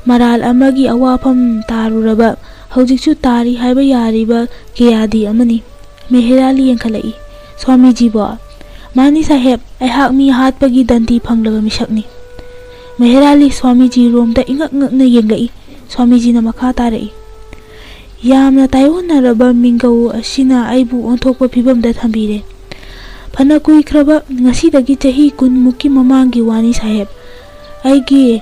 ꯃꯔꯥꯜ ꯑꯃꯒꯤ ꯑꯋꯥꯐꯝ ꯇꯥꯔꯨꯔꯕ, ꯍꯧꯖꯤꯛꯁꯨ ꯇꯥꯔꯤ ꯍꯥꯏꯕ ꯌꯥꯔꯤꯕ ꯀꯌꯥꯗꯤ ꯑꯃꯅꯤ꯫ ꯃꯦꯍꯦꯔꯥꯂꯤ ꯌꯦꯡꯈꯠꯂꯛꯏ꯫ "ꯁ꯭ꯋꯥꯃꯤꯖꯤꯕꯣ?" "ꯃꯥꯅꯤ ꯁꯥꯍꯦꯕ, ꯑꯩꯍꯥꯛ ꯃꯤ ꯍꯥꯠꯄꯒꯤ ꯗꯟꯗꯤ ꯐꯪꯂꯕ ꯃꯤꯁꯛꯅꯤ꯫" ꯃꯦꯍꯦꯔꯥꯂꯤ ꯁ꯭ꯋꯥꯃꯤꯖꯤ ꯔꯣꯝꯗ ꯏꯉꯛ ꯉꯛꯅ ꯌꯦꯡꯂꯛꯏ꯫ ꯁ꯭ꯋꯥꯃꯤꯖꯤꯅ ꯃꯈꯥ ꯇꯥꯔꯛꯏ, "ꯌꯥꯝꯅ ꯇꯥꯏꯑꯣꯟꯅꯔꯕ ꯃꯤꯡꯒꯧ ꯑꯁꯤꯅ ꯑꯩꯕꯨ ꯑꯣꯟꯊꯣꯛꯄ ꯐꯤꯕꯝꯗ ꯊꯝꯕꯤꯔꯦ꯫ ꯐꯅ ꯀꯨꯏꯈ꯭ꯔꯕ, ꯉꯁꯤꯗꯒꯤ ꯆꯍꯤ ꯀꯨꯟꯃꯨꯛꯀꯤ ꯃꯃꯥꯡꯒꯤ ꯋꯥꯅꯤ ꯁꯥꯍꯦꯕ꯫ ꯑꯩꯒꯤ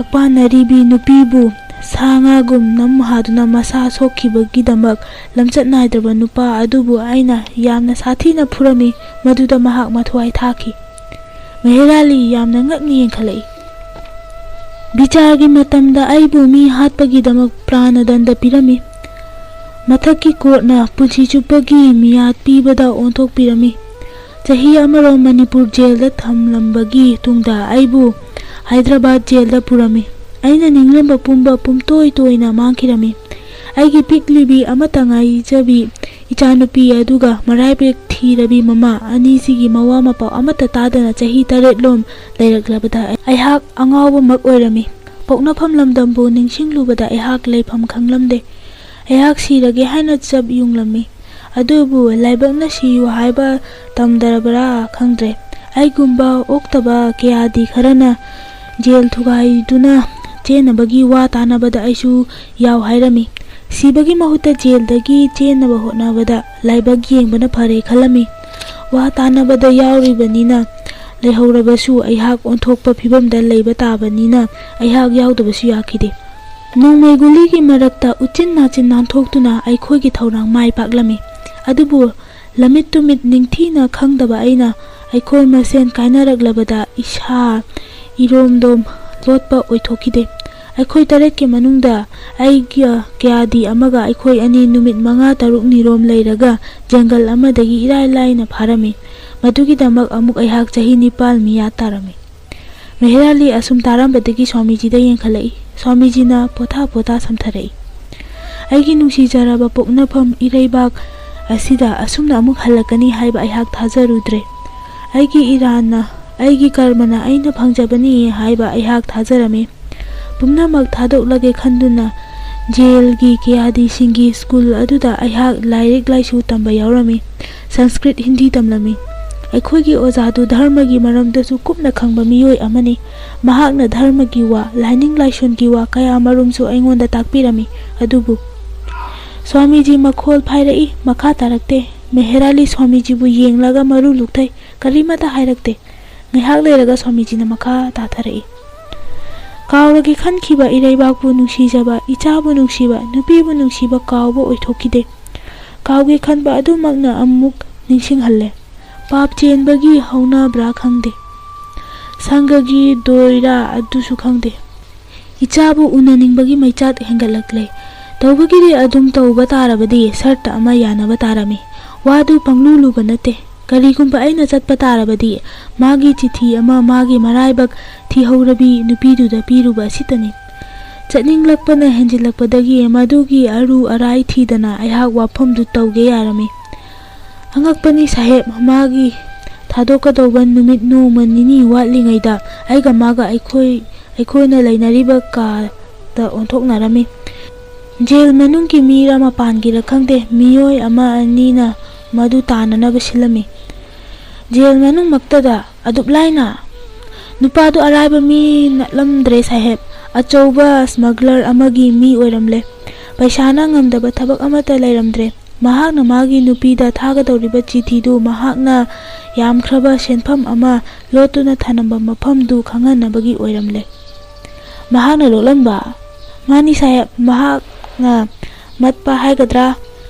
ꯑꯄꯥꯟ ꯑꯔꯤꯕꯤ ꯅꯨꯄꯤꯕꯨ ꯁꯥ ꯉꯥꯒꯨꯝ ꯅꯝ ꯍꯥꯗꯨꯅ ꯃꯁꯥ ꯁꯣꯛꯈꯤꯕꯒꯤꯗꯃꯛ ꯂꯝꯆꯠ ꯅꯥꯏꯗ꯭ꯔꯕ ꯅꯨꯄꯥ ꯑꯗꯨꯕꯨ ꯑꯩꯅ ꯌꯥꯝꯅ ꯁꯥꯊꯤꯅ ꯐꯨꯔꯝꯃꯤ꯫ ꯃꯗꯨꯗ ꯃꯍꯥꯛ ꯃꯊ꯭ꯋꯥꯏ ꯊꯥꯈꯤ꯫" ꯃꯦꯍꯦꯔꯥꯂꯤ ꯌꯥꯝꯅ ꯉꯛꯅ ꯌꯦꯡꯈꯠꯂꯛꯏ꯫ "ꯕꯤꯆꯥꯔꯒꯤ ꯃꯇꯝꯗ ꯑꯩꯕꯨ ꯃꯤ ꯍꯥꯠꯄꯒꯤꯗꯃꯛ ꯄ꯭ꯔꯥꯅ ꯗꯟꯗ ꯄꯤꯔꯝꯃꯤ꯫ ꯃꯊꯛꯀꯤ ꯀꯣꯔꯠꯅ ꯄꯨꯟꯁꯤ ꯆꯨꯞꯄꯒꯤ ꯃꯤꯌꯥꯠ ꯄꯤꯕꯗ ꯑꯣꯟꯊꯣꯛꯄꯤꯔꯝꯃꯤ꯫ ꯆꯍꯤ ꯑꯃꯔꯣꯝ ꯃꯅꯤꯄꯨꯔ ꯖꯦꯜꯗ ꯊꯝꯂꯝꯕꯒꯤ ꯇꯨꯡꯗ ꯑꯩꯕꯨ ꯍꯥꯏꯗ꯭ꯔꯕꯥꯗ ꯖꯦꯜꯗ ꯄꯨꯔꯝꯃꯤ꯫ ꯑꯩꯅ ꯅꯤꯡꯂꯝꯕ ꯄꯨꯝꯕ ꯄꯨꯝꯇꯣꯏ ꯇꯣꯏꯅ ꯃꯥꯡꯈꯤꯔꯝꯃꯤ꯫ ꯑꯩꯒꯤ ꯄꯤꯛꯂꯤꯕꯤ ꯑꯃꯠꯇ ꯉꯥꯏꯖꯕꯤ ꯏꯆꯥꯅꯨꯄꯤ ꯑꯗꯨꯒ ꯃꯔꯥꯏꯕꯛ ꯊꯤꯔꯕꯤ ꯃꯃꯥ ꯑꯅꯤꯁꯤꯒꯤ ꯃꯋꯥ ꯃꯄꯥꯎ ꯑꯃꯠꯇ ꯇꯥꯗꯅ ꯆꯍꯤ ꯇꯔꯦꯠꯂꯣꯝ ꯂꯩꯔꯛꯂꯕꯗ ꯑꯩꯍꯥꯛ ꯑꯉꯥꯎꯕꯃꯛ ꯑꯣꯏꯔꯝꯃꯤ꯫ ꯄꯣꯛꯅꯐꯝ ꯂꯝꯗꯝꯕꯨ ꯅꯤꯡꯁꯤꯡꯂꯨꯕꯗ ꯑꯩꯍꯥꯛ ꯂꯩꯐꯝ ꯈꯪꯂꯝꯗꯦ꯫ ꯑꯩꯍꯥꯛ ꯁꯤꯔꯒꯦ ꯍꯥꯏꯅ ꯆꯞ ꯌꯨꯡꯂꯝꯃꯤ꯫ ꯑꯗꯨꯕꯨ ꯂꯥꯏꯕꯛꯅ ꯁꯤꯌꯨ ꯍꯥꯏꯕ ꯇꯝꯗꯔꯕ꯭ꯔꯥ ꯈꯪꯗ꯭ꯔꯦ꯫ ꯑꯩꯒꯨꯝꯕ ꯑꯣꯛꯇꯕ ꯀꯌꯥꯗꯤ ꯈꯔꯅ ꯖꯦꯜ ꯊꯨꯒꯥꯏꯗꯨꯅ ꯆꯦꯟꯅꯕꯒꯤ ꯋꯥ ꯇꯥꯅꯕꯗ ꯑꯩꯁꯨ ꯌꯥꯎ ꯍꯥꯏꯔꯝꯃꯤ꯫ ꯁꯤꯕꯒꯤ ꯃꯍꯨꯠꯇ ꯖꯦꯜꯗꯒꯤ ꯆꯦꯟꯅꯕ ꯍꯣꯠꯅꯕꯗ ꯂꯥꯏꯕꯛ ꯌꯦꯡꯕꯅ ꯐꯔꯦ ꯈꯜꯂꯝꯃꯤ꯫ ꯋꯥ ꯇꯥꯅꯕꯗ ꯌꯥꯎꯔꯤꯕꯅꯤꯅ ꯂꯩꯍꯧꯔꯕꯁꯨ ꯑꯩꯍꯥꯛ ꯑꯣꯟꯊꯣꯛꯄ ꯐꯤꯕꯝꯗ ꯂꯩꯕ ꯇꯥꯕꯅꯤꯅ ꯑꯩꯍꯥꯛ ꯌꯥꯎꯗꯕꯁꯨ ꯌꯥꯈꯤꯗꯦ꯫ ꯅꯣꯡꯃꯩ ꯒꯨꯂꯤꯒꯤ ꯃꯔꯛꯇ ꯎꯆꯤꯟ ꯅꯥꯆꯤꯟ ꯅꯥꯟꯊꯣꯛꯇꯨꯅ ꯑꯩꯈꯣꯏꯒꯤ ꯊꯧꯔꯥꯡ ꯃꯥꯏ ꯄꯥꯛꯂꯝꯃꯤ꯫ ꯑꯗꯨꯕꯨ ꯂꯝꯃꯤꯠ ꯇꯨꯃꯤꯠ ꯅꯤꯡꯊꯤꯅ ꯈꯪꯗꯕ ꯑꯩꯅ ꯑꯩꯈꯣꯏ ꯃꯁꯦꯟ ꯀꯥꯏꯅꯔꯛꯂꯕꯗ ꯏꯁꯥ ꯏꯔꯣꯝꯗꯣꯝ ꯂꯣꯠꯄ ꯑꯣꯏꯊꯣꯛꯈꯤꯗꯦ꯫ ꯑꯩꯈꯣꯏ ꯇꯔꯦꯠꯀꯤ ꯃꯅꯨꯡꯗ ꯑꯩꯒ ꯀꯌꯥꯗꯤ ꯑꯃꯒ ꯑꯩꯈꯣꯏ ꯑꯅꯤ ꯅꯨꯃꯤꯠ ꯃꯉꯥ ꯇꯔꯨꯛꯅꯤꯔꯣꯝ ꯂꯩꯔꯒ ꯖꯪꯒꯜ ꯑꯃꯗꯒꯤ ꯏꯔꯥꯏ ꯂꯥꯏꯅ ꯐꯥꯔꯝꯃꯤ꯫ ꯃꯗꯨꯒꯤꯗꯃꯛ ꯑꯃꯨꯛ ꯑꯩꯍꯥꯛ ꯆꯍꯤ ꯅꯤꯄꯥꯜ ꯃꯤꯌꯥꯠ ꯇꯥꯔꯝꯃꯤ꯫ ꯃꯦꯍꯦꯔꯥꯂꯤ ꯑꯁꯨꯝ ꯇꯥꯔꯝꯕꯗꯒꯤ ꯁ꯭ꯋꯥꯃꯤꯖꯤꯗ ꯌꯦꯡꯈꯠꯂꯛꯏ꯫ ꯁ꯭ꯋꯥꯃꯤꯖꯤꯅ ꯄꯣꯊꯥ ꯄꯣꯊꯥ ꯁꯝꯊꯔꯛꯏ꯫ ꯑꯩꯒꯤ ꯅꯨꯡꯁꯤꯖꯔꯕ ꯄꯣꯛꯅꯐꯝ ꯏꯔꯩꯕꯥꯛ ꯑꯁꯤꯗ ꯑꯁꯨꯝꯅ ꯑꯃꯨꯛ ꯍꯜꯂꯛꯀꯅꯤ ꯍꯥꯏꯕ ꯑꯩꯍꯥꯛ ꯊꯥꯖꯔꯨꯗ꯭ꯔꯦ꯫ ꯑꯩꯒꯤ ꯏꯔꯥꯟꯅ, ꯑꯩꯒꯤ ꯀꯔꯃꯅ ꯑꯩꯅ ꯐꯪꯖꯕꯅꯤ ꯍꯥꯏꯕ ꯑꯩꯍꯥꯛ ꯊꯥꯖꯔꯝꯃꯤ꯫ ꯄꯨꯝꯅꯃꯛ ꯊꯥꯗꯣꯛꯂꯒꯦ ꯈꯟꯗꯨꯅ ꯖꯦꯜꯒꯤ ꯀꯌꯥꯗꯤꯁꯤꯡꯒꯤ ꯁ꯭ꯀꯨꯜ ꯑꯗꯨꯗ ꯑꯩꯍꯥꯛ ꯂꯥꯏꯔꯤꯛ ꯂꯥꯏꯁꯨ ꯇꯝꯕ ꯌꯥꯎꯔꯝꯃꯤ꯫ ꯁꯪꯁꯀ꯭ꯔꯤꯠ, ꯍꯤꯟꯗꯤ ꯇꯝꯂꯝꯃꯤ꯫ ꯑꯩꯈꯣꯏꯒꯤ ꯑꯣꯖꯥꯗꯨ ꯙꯔꯃꯒꯤ ꯃꯔꯝꯗꯁꯨ ꯀꯨꯞꯅ ꯈꯪꯕ ꯃꯤꯑꯣꯏ ꯑꯃꯅꯤ꯫ ꯃꯍꯥꯛꯅ ꯙꯔꯃꯒꯤ ꯋꯥ, ꯂꯥꯏꯅꯤꯡ ꯂꯥꯏꯁꯣꯟꯒꯤ ꯋꯥ ꯀꯌꯥ ꯃꯔꯨꯝꯁꯨ ꯑꯩꯉꯣꯟꯗ ꯇꯥꯛꯄꯤꯔꯝꯃꯤ꯫ ꯑꯗꯨꯕꯨ ꯁ꯭ꯋꯥꯃꯤꯖꯤ ꯃꯈꯣꯜ ꯐꯥꯏꯔꯛꯏ, ꯃꯈꯥ ꯇꯥꯔꯛꯇꯦ꯫ ꯃꯦꯍꯦꯔꯥꯂꯤ ꯁ꯭ꯋꯥꯃꯤꯖꯤꯕꯨ ꯌꯦꯡꯂꯒ ꯃꯔꯨ ꯂꯨꯛꯊꯩ, ꯀꯔꯤꯃꯠꯇ ꯍꯥꯏꯔꯛꯇꯦ꯫ ꯉꯥꯏꯍꯥꯛ ꯂꯩꯔꯒ ꯁ꯭ꯋꯥꯃꯤꯖꯤꯅ ꯃꯈꯥ ꯇꯥꯊꯔꯛꯏ꯫ ꯀꯥꯎꯔꯒꯦ ꯈꯟꯈꯤꯕ ꯏꯔꯩꯕꯥꯛꯄꯨ ꯅꯨꯡꯁꯤꯖꯕ, ꯏꯆꯥꯕꯨ ꯅꯨꯡꯁꯤꯕ, ꯅꯨꯄꯤꯕꯨ ꯅꯨꯡꯁꯤꯕ ꯀꯥꯎꯕ ꯑꯣꯏꯊꯣꯛꯈꯤꯗꯦ꯫ ꯀꯥꯎꯒꯦ ꯈꯟꯕ ꯑꯗꯨꯃꯛꯅ ꯑꯃꯨꯛ ꯅꯤꯡꯁꯤꯡꯍꯜꯂꯦ꯫ ꯄꯥꯞ ꯆꯦꯟꯕꯒꯤ ꯍꯧꯅꯕ꯭ꯔꯥ ꯈꯪꯗꯦ꯫ ꯁꯪꯒꯒꯤ ꯗꯣꯏꯔꯥ ꯑꯗꯨꯁꯨ ꯈꯪꯗꯦ꯫ ꯏꯆꯥꯕꯨ ꯎꯅꯅꯤꯡꯕꯒꯤ ꯃꯩꯆꯥꯛ ꯍꯦꯟꯒꯠꯂꯛꯂꯦ꯫ ꯇꯧꯕꯒꯤꯗꯤ ꯑꯗꯨꯝ ꯇꯧꯕ ꯇꯥꯔꯕꯗꯤ ꯁꯔꯠ ꯑꯃ ꯌꯥꯅꯕ ꯇꯥꯔꯝꯃꯤ꯫ ꯋꯥꯗꯨ ꯄꯪꯂꯨ ꯂꯨꯕ ꯅꯠꯇꯦ꯫ ꯀꯔꯤꯒꯨꯝꯕ ꯑꯩꯅ ꯆꯠꯄ ꯇꯥꯔꯕꯗꯤ ꯃꯥꯒꯤ ꯆꯤꯊꯤ ꯑꯃ ꯃꯥꯒꯤ ꯃꯔꯥꯏꯕꯛ ꯊꯤꯍꯧꯔꯕꯤ ꯅꯨꯄꯤꯗꯨꯗ ꯄꯤꯔꯨꯕ ꯑꯁꯤꯇꯅꯤ꯫ ꯆꯠꯅꯤꯡꯂꯛꯄꯅ ꯍꯦꯟꯖꯤꯜꯂꯛꯄꯗꯒꯤ ꯃꯗꯨꯒꯤ ꯑꯔꯨ ꯑꯔꯥꯏ ꯊꯤꯗꯅ ꯑꯩꯍꯥꯛ ꯋꯥꯐꯝꯗꯨ ꯇꯧꯒꯦ ꯌꯥꯔꯝꯃꯤ꯫ ꯑꯉꯛꯄꯅꯤ ꯁꯥꯍꯦꯕ, ꯃꯥꯒꯤ ꯊꯥꯗꯣꯛꯀꯗꯧꯕ ꯅꯨꯃꯤꯠ ꯅꯣꯡꯃ ꯅꯤꯅꯤ ꯋꯥꯠꯂꯤꯉꯩꯗ ꯑꯩꯒ ꯃꯥꯒ ꯑꯩꯈꯣꯏ, ꯑꯩꯈꯣꯏꯅ ꯂꯩꯅꯔꯤꯕ ꯀꯥꯗ ꯑꯣꯟꯊꯣꯛꯅꯔꯝꯃꯤ꯫ ꯖꯦꯜ ꯃꯅꯨꯡꯒꯤ ꯃꯤꯔ ꯃꯄꯥꯟꯒꯤꯔ ꯈꯪꯗꯦ, ꯃꯤꯑꯣꯏ ꯑꯃ ꯑꯅꯤꯅ ꯃꯗꯨ ꯇꯥꯟꯅꯅꯕ ꯁꯤꯜꯂꯝꯃꯤ꯫ ꯖꯦꯜ ꯃꯅꯨꯡꯃꯛꯇꯗ ꯑꯗꯨꯛ ꯂꯥꯏꯅ? ꯅꯨꯄꯥꯗꯨ ꯑꯔꯥꯏꯕ ꯃꯤ ꯅꯠꯂꯝꯗ꯭ꯔꯦ ꯁꯥꯍꯦꯕ, ꯑꯆꯧꯕ ꯁ꯭ꯃꯒꯂꯔ ꯑꯃꯒꯤ ꯃꯤ ꯑꯣꯏꯔꯝꯂꯦ꯫ ꯄꯩꯁꯥꯅ ꯉꯝꯗꯕ ꯊꯕꯛ ꯑꯃꯠꯇ ꯂꯩꯔꯝꯗ꯭ꯔꯦ꯫ ꯃꯍꯥꯛꯅ ꯃꯥꯒꯤ ꯅꯨꯄꯤꯗ ꯊꯥꯒꯗꯧꯔꯤꯕ ꯆꯤꯊꯤꯗꯨ ꯃꯍꯥꯛꯅ ꯌꯥꯝꯈ꯭ꯔꯕ ꯁꯦꯟꯐꯝ ꯑꯃ ꯂꯣꯠꯇꯨꯅ ꯊꯅꯝꯕ ꯃꯐꯝꯗꯨ ꯈꯪꯍꯟꯅꯕꯒꯤ ꯑꯣꯏꯔꯝꯂꯦ꯫ ꯃꯍꯥꯛꯅ ꯂꯣꯠꯂꯝꯕ? ꯃꯥꯅꯤ ꯁꯥꯍꯦꯕ, ꯃꯍꯥꯛꯅ ꯃꯠꯄ ꯍꯥꯏꯒꯗ꯭ꯔꯥ,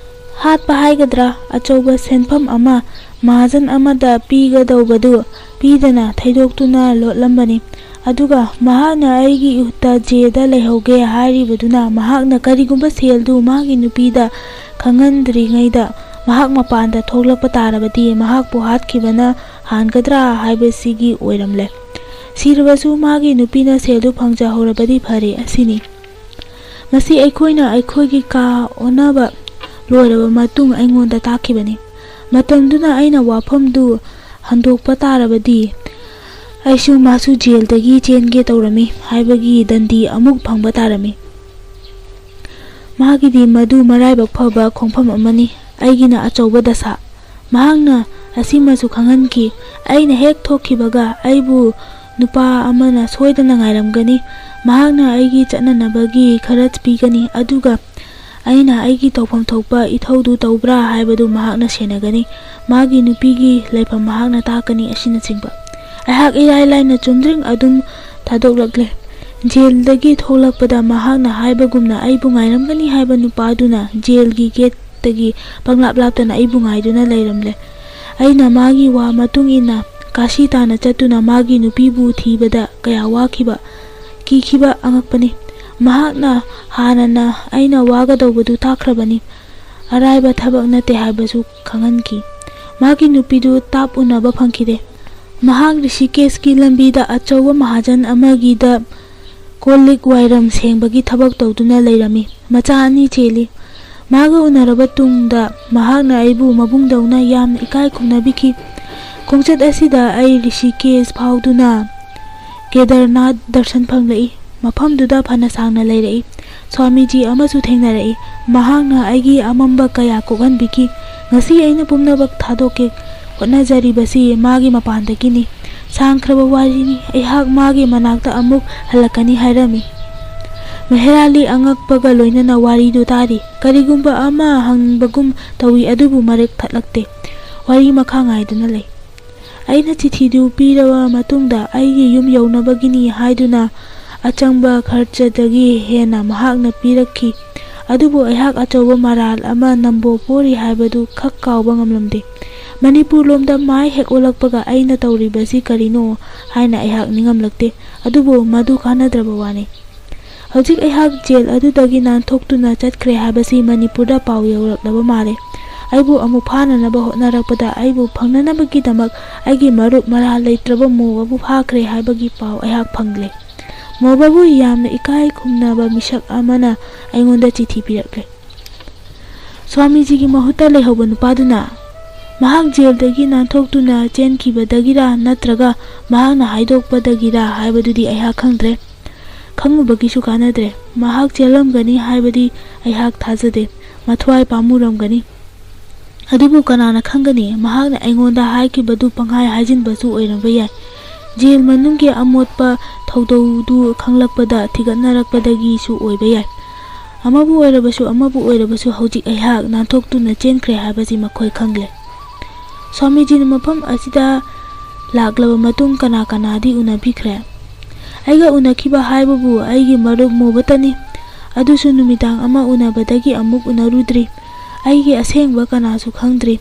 ꯍꯥꯠꯄ ꯍꯥꯏꯒꯗ꯭ꯔꯥ, ꯑꯆꯧꯕ ꯁꯦꯟꯐꯝ ꯑꯃ ꯃꯍꯥꯖꯟ ꯑꯃꯗ ꯄꯤꯒꯗꯧꯕꯗꯨ ꯄꯤꯗꯅ ꯊꯩꯗꯣꯛꯇꯨꯅ ꯂꯣꯠꯂꯝꯕꯅꯤ꯫ ꯑꯗꯨꯒ ꯃꯍꯥꯛꯅ ꯑꯩꯒꯤ ꯏꯍꯨꯠꯇ ꯖꯦꯗ ꯂꯩꯍꯧꯒꯦ ꯍꯥꯏꯔꯤꯕꯗꯨꯅ ꯃꯍꯥꯛꯅ ꯀꯔꯤꯒꯨꯝꯕ ꯁꯦꯜꯗꯨ ꯃꯥꯒꯤ ꯅꯨꯄꯤꯗ ꯈꯪꯍꯟꯗ꯭ꯔꯤꯉꯩꯗ ꯃꯍꯥꯛ ꯃꯄꯥꯟꯗ ꯊꯣꯛꯂꯛꯄ ꯇꯥꯔꯕꯗꯤ ꯃꯍꯥꯛꯄꯨ ꯍꯥꯠꯈꯤꯕꯅ ꯍꯥꯟꯒꯗ꯭ꯔꯥ ꯍꯥꯏꯕꯁꯤꯒꯤ ꯑꯣꯏꯔꯝꯂꯦ꯫ ꯁꯤꯔꯕꯁꯨ ꯃꯥꯒꯤ ꯅꯨꯄꯤꯅ ꯁꯦꯜꯗꯨ ꯐꯪꯖꯍꯧꯔꯕꯗꯤ ꯐꯔꯦ ꯑꯁꯤꯅꯤ꯫ ꯃꯁꯤ ꯑꯩꯈꯣꯏꯅ ꯑꯩꯈꯣꯏꯒꯤ ꯀꯥ ꯑꯣꯟꯅꯕ ꯂꯣꯏꯔꯕ ꯃꯇꯨꯡ ꯑꯩꯉꯣꯟꯗ ꯇꯥꯛꯈꯤꯕꯅꯤ꯫ ꯃꯇꯝꯗꯨꯅ ꯑꯩꯅ ꯋꯥꯐꯝꯗꯨ ꯍꯟꯗꯣꯛꯄ ꯇꯥꯔꯕꯗꯤ ꯑꯩꯁꯨ ꯃꯥꯁꯨ ꯖꯦꯜꯗꯒꯤ ꯆꯦꯟꯒꯦ ꯇꯧꯔꯝꯃꯤ ꯍꯥꯏꯕꯒꯤ ꯗꯟꯗꯤ ꯑꯃꯨꯛ ꯐꯪꯕ ꯇꯥꯔꯝꯃꯤ꯫ ꯃꯥꯒꯤꯗꯤ ꯃꯗꯨ ꯃꯔꯥꯏꯕꯛ ꯐꯕ ꯈꯣꯡꯐꯝ ꯑꯃꯅꯤ, ꯑꯩꯒꯤꯅ ꯑꯆꯧꯕ ꯗꯁꯥ꯫ ꯃꯍꯥꯛꯅ ꯑꯁꯤꯃꯁꯨ ꯈꯪꯍꯟꯈꯤ, ꯑꯩꯅ ꯍꯦꯛ ꯊꯣꯛꯈꯤꯕꯒ ꯑꯩꯕꯨ ꯅꯨꯄꯥ ꯑꯃꯅ ꯁꯣꯏꯗꯅ ꯉꯥꯏꯔꯝꯒꯅꯤ꯫ ꯃꯍꯥꯛꯅ ꯑꯩꯒꯤ ꯆꯠꯅꯅꯕꯒꯤ ꯈꯔ ꯄꯤꯒꯅꯤ, ꯑꯗꯨꯒ ꯑꯩꯅ ꯑꯩꯒꯤ ꯇꯧꯐꯝ ꯊꯣꯛꯄ ꯏꯊꯧꯗꯨ ꯇꯧꯕ꯭ꯔꯥ ꯍꯥꯏꯕꯗꯨ ꯃꯍꯥꯛꯅ ꯁꯦꯟꯅꯒꯅꯤ꯫ ꯃꯥꯒꯤ ꯅꯨꯄꯤꯒꯤ ꯂꯩꯐꯝ ꯃꯍꯥꯛꯅ ꯇꯥꯛꯀꯅꯤ ꯑꯁꯤꯅꯆꯤꯡꯕ꯫ ꯑꯩꯍꯥꯛ ꯏꯔꯥꯏ ꯂꯥꯏꯅ ꯆꯨꯝꯗ꯭ꯔꯤꯡ ꯑꯗꯨꯝ ꯊꯥꯗꯣꯛꯂꯛꯂꯦ꯫ ꯖꯦꯜꯗꯒꯤ ꯊꯣꯛꯂꯛꯄꯗ ꯃꯍꯥꯛꯅ ꯍꯥꯏꯕꯒꯨꯝꯅ ꯑꯩꯕꯨ ꯉꯥꯏꯔꯝꯒꯅꯤ ꯍꯥꯏꯕ ꯅꯨꯄꯥꯗꯨꯅ ꯖꯦꯜꯒꯤ ꯒꯦꯠꯇꯒꯤ ꯄꯪꯂꯥꯞ ꯂꯥꯞꯇꯅ ꯑꯩꯕꯨ ꯉꯥꯏꯗꯨꯅ ꯂꯩꯔꯝꯂꯦ꯫ ꯑꯩꯅ ꯃꯥꯒꯤ ꯋꯥ ꯃꯇꯨꯡ ꯏꯟꯅ ꯀꯥꯁꯤ ꯇꯥꯅ ꯆꯠꯇꯨꯅ ꯃꯥꯒꯤ ꯅꯨꯄꯤꯕꯨ ꯊꯤꯕꯗ ꯀꯌꯥ ꯋꯥꯈꯤꯕ, ꯀꯤꯈꯤꯕ ꯑꯉꯛꯄꯅꯤ꯫ ꯃꯍꯥꯛꯅ ꯍꯥꯟꯅꯅ ꯑꯩꯅ ꯋꯥꯒꯗꯧꯕꯗꯨ ꯇꯥꯛꯈ꯭ꯔꯕꯅꯤ꯫ ꯑꯔꯥꯏꯕ ꯊꯕꯛ ꯅꯠꯇꯦ ꯍꯥꯏꯕꯁꯨ ꯈꯪꯍꯟꯈꯤ꯫ ꯃꯥꯒꯤ ꯅꯨꯄꯤꯗꯨ ꯇꯥꯞ ꯎꯅꯕ ꯐꯪꯈꯤꯗꯦ꯫ ꯃꯍꯥꯛ ꯔꯤꯁꯤꯀꯦꯁꯀꯤ ꯂꯝꯕꯤꯗ ꯑꯆꯧꯕ ꯃꯍꯥꯖꯟ ꯑꯃꯒꯤꯗ ꯀꯣꯜ ꯂꯤꯛ ꯋꯥꯏꯔꯝ ꯁꯦꯡꯕꯒꯤ ꯊꯕꯛ ꯇꯧꯗꯨꯅ ꯂꯩꯔꯝꯃꯤ꯫ ꯃꯆꯥ ꯑꯅꯤ ꯆꯦꯜꯂꯤ꯫ ꯃꯥꯒ ꯎꯅꯔꯕ ꯇꯨꯡꯗ ꯃꯍꯥꯛꯅ ꯑꯩꯕꯨ ꯃꯕꯨꯡꯗꯧꯅ ꯌꯥꯝꯅ ꯏꯀꯥꯏ ꯈꯨꯝꯅꯕꯤꯈꯤ꯫ ꯈꯣꯡꯆꯠ ꯑꯁꯤꯗ ꯑꯩ ꯔꯤꯁꯤꯀꯦꯁ ꯐꯥꯎꯗꯨꯅ ꯀꯦꯗꯔꯅꯥꯊ ꯗꯔꯁꯟ ꯐꯪꯂꯛꯏ꯫ ꯃꯐꯝꯗꯨꯗ ꯐꯅ ꯁꯥꯡꯅ ꯂꯩꯔꯛꯏ꯫ ꯁ꯭ꯋꯥꯃꯤꯖꯤ ꯑꯃꯁꯨ ꯊꯦꯡꯅꯔꯛꯏ꯫ ꯃꯍꯥꯛꯅ ꯑꯩꯒꯤ ꯑꯃꯝꯕ ꯀꯌꯥ ꯀꯣꯛꯍꯟꯕꯤꯈꯤ꯫ ꯉꯁꯤ ꯑꯩꯅ ꯄꯨꯝꯅꯃꯛ ꯊꯥꯗꯣꯛꯀꯦ ꯍꯣꯠꯅꯖꯔꯤꯕꯁꯤ ꯃꯥꯒꯤ ꯃꯄꯥꯟꯗꯒꯤꯅꯤ꯫ ꯁꯥꯡꯈ꯭ꯔꯕ ꯋꯥꯔꯤꯅꯤ꯫ ꯑꯩꯍꯥꯛ ꯃꯥꯒꯤ ꯃꯅꯥꯛꯇ ꯑꯃꯨꯛ ꯍꯜꯂꯛꯀꯅꯤ ꯍꯥꯏꯔꯝꯃꯤ꯫ ꯃꯦꯍꯔ ꯑꯂꯤ ꯑꯉꯛꯄꯒ ꯂꯣꯏꯅꯅ ꯋꯥꯔꯤꯗꯨ ꯇꯥꯔꯤ꯫ ꯀꯔꯤꯒꯨꯝꯕ ꯑꯃ ꯍꯪꯕꯒꯨꯝ ꯇꯧꯏ, ꯑꯗꯨꯕꯨ ꯃꯔꯦꯛ ꯊꯠꯂꯛꯇꯦ꯫ ꯋꯥꯔꯤ ꯃꯈꯥ ꯉꯥꯏꯗꯨꯅ ꯂꯩ꯫ ꯑꯩꯅ ꯆꯤꯊꯤꯗꯨ ꯄꯤꯔꯕ ꯃꯇꯨꯡꯗ ꯑꯩꯒꯤ ꯌꯨꯝ ꯌꯧꯅꯕꯒꯤꯅꯤ ꯍꯥꯏꯗꯨꯅ ꯑꯆꯪꯕ ꯈꯔꯆꯗꯒꯤ ꯍꯦꯟꯅ ꯃꯍꯥꯛꯅ ꯄꯤꯔꯛꯈꯤ꯫ ꯑꯗꯨꯕꯨ ꯑꯩꯍꯥꯛ ꯑꯆꯧꯕ ꯃꯔꯥꯜ ꯑꯃ ꯅꯝꯕꯣ ꯄꯣꯔꯤ ꯍꯥꯏꯕꯗꯨ ꯈꯛ ꯀꯥꯎꯕ ꯉꯝꯂꯝꯗꯦ꯫ ꯃꯅꯤꯄꯨꯔ ꯂꯣꯝꯗ ꯃꯥꯏ ꯍꯦꯛ ꯑꯣꯜꯂꯛꯄꯒ ꯑꯩꯅ ꯇꯧꯔꯤꯕꯁꯤ ꯀꯔꯤꯅꯣ ꯍꯥꯏꯅ ꯑꯩꯍꯥꯛ ꯅꯤꯡꯉꯝꯂꯛꯇꯦ꯫ ꯑꯗꯨꯕꯨ ꯃꯗꯨ ꯀꯥꯟꯅꯗ꯭ꯔꯕ ꯋꯥꯅꯤ꯫ ꯍꯧꯖꯤꯛ ꯑꯩꯍꯥꯛ ꯖꯦꯜ ꯑꯗꯨꯗꯒꯤ ꯅꯥꯟꯊꯣꯛꯇꯨꯅ ꯆꯠꯈ꯭ꯔꯦ ꯍꯥꯏꯕꯁꯤ ꯃꯅꯤꯄꯨꯔꯗ ꯄꯥꯎ ꯌꯧꯔꯛꯂꯕ ꯃꯥꯜꯂꯦ꯫ ꯑꯩꯕꯨ ꯑꯃꯨꯛ ꯐꯥꯅꯅꯕ ꯍꯣꯠꯅꯔꯛꯄꯗ ꯑꯩꯕꯨ ꯐꯪꯅꯅꯕꯒꯤꯗꯃꯛ ꯑꯩꯒꯤ ꯃꯔꯨꯞ ꯃꯔꯥꯜ ꯂꯩꯇ꯭ꯔꯕ ꯃꯣꯕꯕꯨ ꯐꯥꯈ꯭ꯔꯦ ꯍꯥꯏꯕꯒꯤ ꯄꯥꯎ ꯑꯩꯍꯥꯛ ꯐꯪꯂꯦ꯫ ꯃꯣꯕꯕꯨ ꯌꯥꯝꯅ ꯏꯀꯥꯏ ꯈꯨꯝꯅꯕ ꯃꯤꯁꯛ ꯑꯃꯅ ꯑꯩꯉꯣꯟꯗ ꯆꯤꯊꯤ ꯄꯤꯔꯛꯂꯦ꯫ ꯁ꯭ꯋꯥꯃꯤꯖꯤꯒꯤ ꯃꯍꯨꯠꯇ ꯂꯩꯍꯧꯕ ꯅꯨꯄꯥꯗꯨꯅ, "ꯃꯍꯥꯛ ꯖꯦꯜꯗꯒꯤ ꯅꯥꯟꯊꯣꯛꯇꯨꯅ ꯆꯦꯟꯈꯤꯕꯗꯒꯤꯔꯥ ꯅꯠꯇ꯭ꯔꯒ ꯃꯍꯥꯛꯅ ꯍꯥꯏꯗꯣꯛꯄꯗꯒꯤꯔꯥ ꯍꯥꯏꯕꯗꯨꯗꯤ ꯑꯩꯍꯥꯛ ꯈꯪꯗ꯭ꯔꯦ꯫ ꯈꯪꯉꯨꯕꯒꯤꯁꯨ ꯀꯥꯟꯅꯗ꯭ꯔꯦ꯫ ꯃꯍꯥꯛ ꯆꯦꯜꯂꯝꯒꯅꯤ ꯍꯥꯏꯕꯗꯤ ꯑꯩꯍꯥꯛ ꯊꯥꯖꯗꯦ꯫ ꯃꯊ꯭ꯋꯥꯏ ꯄꯥꯝꯃꯨꯔꯝꯒꯅꯤ꯫ ꯑꯗꯨꯕꯨ ꯀꯅꯥꯅ ꯈꯪꯒꯅꯤ? ꯃꯍꯥꯛꯅ ꯑꯩꯉꯣꯟꯗ ꯍꯥꯏꯈꯤꯕꯗꯨ ꯄꯪꯍꯥꯏ ꯍꯥꯏꯖꯤꯟꯕꯁꯨ ꯑꯣꯏꯔꯝꯕ ꯌꯥꯏ꯫ ꯖꯦꯜ ꯃꯅꯨꯡꯒꯤ ꯑꯃꯣꯠꯄ ꯊꯧꯗꯧꯗꯨ ꯈꯪꯂꯛꯄꯗ ꯊꯤꯒꯠꯅꯔꯛꯄꯗꯒꯤꯁꯨ ꯑꯣꯏꯕ ꯌꯥꯏ꯫ ꯑꯃꯕꯨ ꯑꯣꯏꯔꯕꯁꯨ, ꯑꯃꯕꯨ ꯑꯣꯏꯔꯕꯁꯨ, ꯍꯧꯖꯤꯛ ꯑꯩꯍꯥꯛ ꯅꯥꯟꯊꯣꯛꯇꯨꯅ ꯆꯦꯟꯈ꯭ꯔꯦ ꯍꯥꯏꯕꯁꯤ ꯃꯈꯣꯏ ꯈꯪꯂꯦ꯫ ꯁ꯭ꯋꯥꯃꯤꯖꯤꯅ ꯃꯐꯝ ꯑꯁꯤꯗ ꯂꯥꯛꯂꯕ ꯃꯇꯨꯡ ꯀꯅꯥ ꯀꯅꯥꯗꯤ ꯎꯅꯕꯤꯈ꯭ꯔꯦ? ꯑꯩꯒ ꯎꯅꯈꯤꯕ ꯍꯥꯏꯕꯕꯨ ꯑꯩꯒꯤ ꯃꯔꯨꯞ ꯃꯣꯕꯇꯅꯤ꯫ ꯑꯗꯨꯁꯨ ꯅꯨꯃꯤꯗꯥꯡ ꯑꯃ ꯎꯅꯕꯗꯒꯤ ꯑꯃꯨꯛ ꯎꯅꯔꯨꯗ꯭ꯔꯤ꯫ ꯑꯩꯒꯤ ꯑꯁꯦꯡꯕ ꯀꯅꯥꯁꯨ ꯈꯪꯗ꯭ꯔꯤ꯫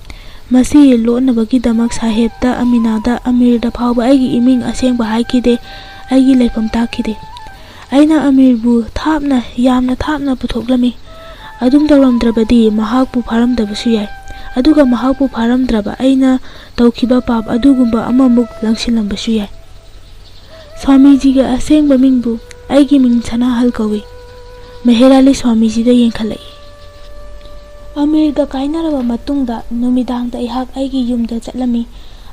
ꯃꯁꯤ ꯂꯣꯠꯅꯕꯒꯤꯗꯃꯛ ꯁꯥꯍꯦꯕꯇ, ꯑꯃꯤꯅꯥꯗ, ꯑꯃꯤꯔꯗ ꯐꯥꯎꯕ ꯑꯩꯒꯤ ꯏꯃꯤꯡ ꯑꯁꯦꯡꯕ ꯍꯥꯏꯈꯤꯗꯦ, ꯑꯩꯒꯤ ꯂꯩꯐꯝ ꯇꯥꯛꯈꯤꯗꯦ꯫ ꯑꯩꯅ ꯑꯃꯤꯔꯕꯨ ꯊꯥꯞꯅ, ꯌꯥꯝꯅ ꯊꯥꯞꯅ ꯄꯨꯊꯣꯛꯂꯝꯃꯤ꯫ ꯑꯗꯨꯝ ꯇꯧꯔꯝꯗ꯭ꯔꯕꯗꯤ ꯃꯍꯥꯛꯄꯨ ꯐꯥꯔꯝꯗꯕꯁꯨ ꯌꯥꯏ꯫ ꯑꯗꯨꯒ ꯃꯍꯥꯛꯄꯨ ꯐꯥꯔꯝꯗ꯭ꯔꯕ ꯑꯩꯅ ꯇꯧꯈꯤꯕ ꯄꯥꯞ ꯑꯗꯨꯒꯨꯝꯕ ꯑꯃꯃꯨꯛ ꯂꯪꯁꯤꯜꯂꯝꯕꯁꯨ ꯌꯥꯏ꯫ ꯁ꯭ꯋꯥꯃꯤꯖꯤꯒꯤ ꯑꯁꯦꯡꯕ ꯃꯤꯡꯕꯨ ꯑꯩꯒꯤ ꯃꯤꯡ ꯁꯅꯥꯍꯜ ꯀꯧꯏ꯫ ꯃꯦꯍꯦꯔꯥꯂꯤ ꯁ꯭ꯋꯥꯃꯤꯖꯤꯗ ꯌꯦꯡꯈꯠꯂꯛꯏ꯫ ꯑꯃꯤꯔꯒ ꯀꯥꯏꯅꯔꯕ ꯃꯇꯨꯡꯗ ꯅꯨꯃꯤꯗꯥꯡꯗ ꯑꯩꯍꯥꯛ ꯑꯩꯒꯤ ꯌꯨꯝꯗ ꯆꯠꯂꯝꯃꯤ꯫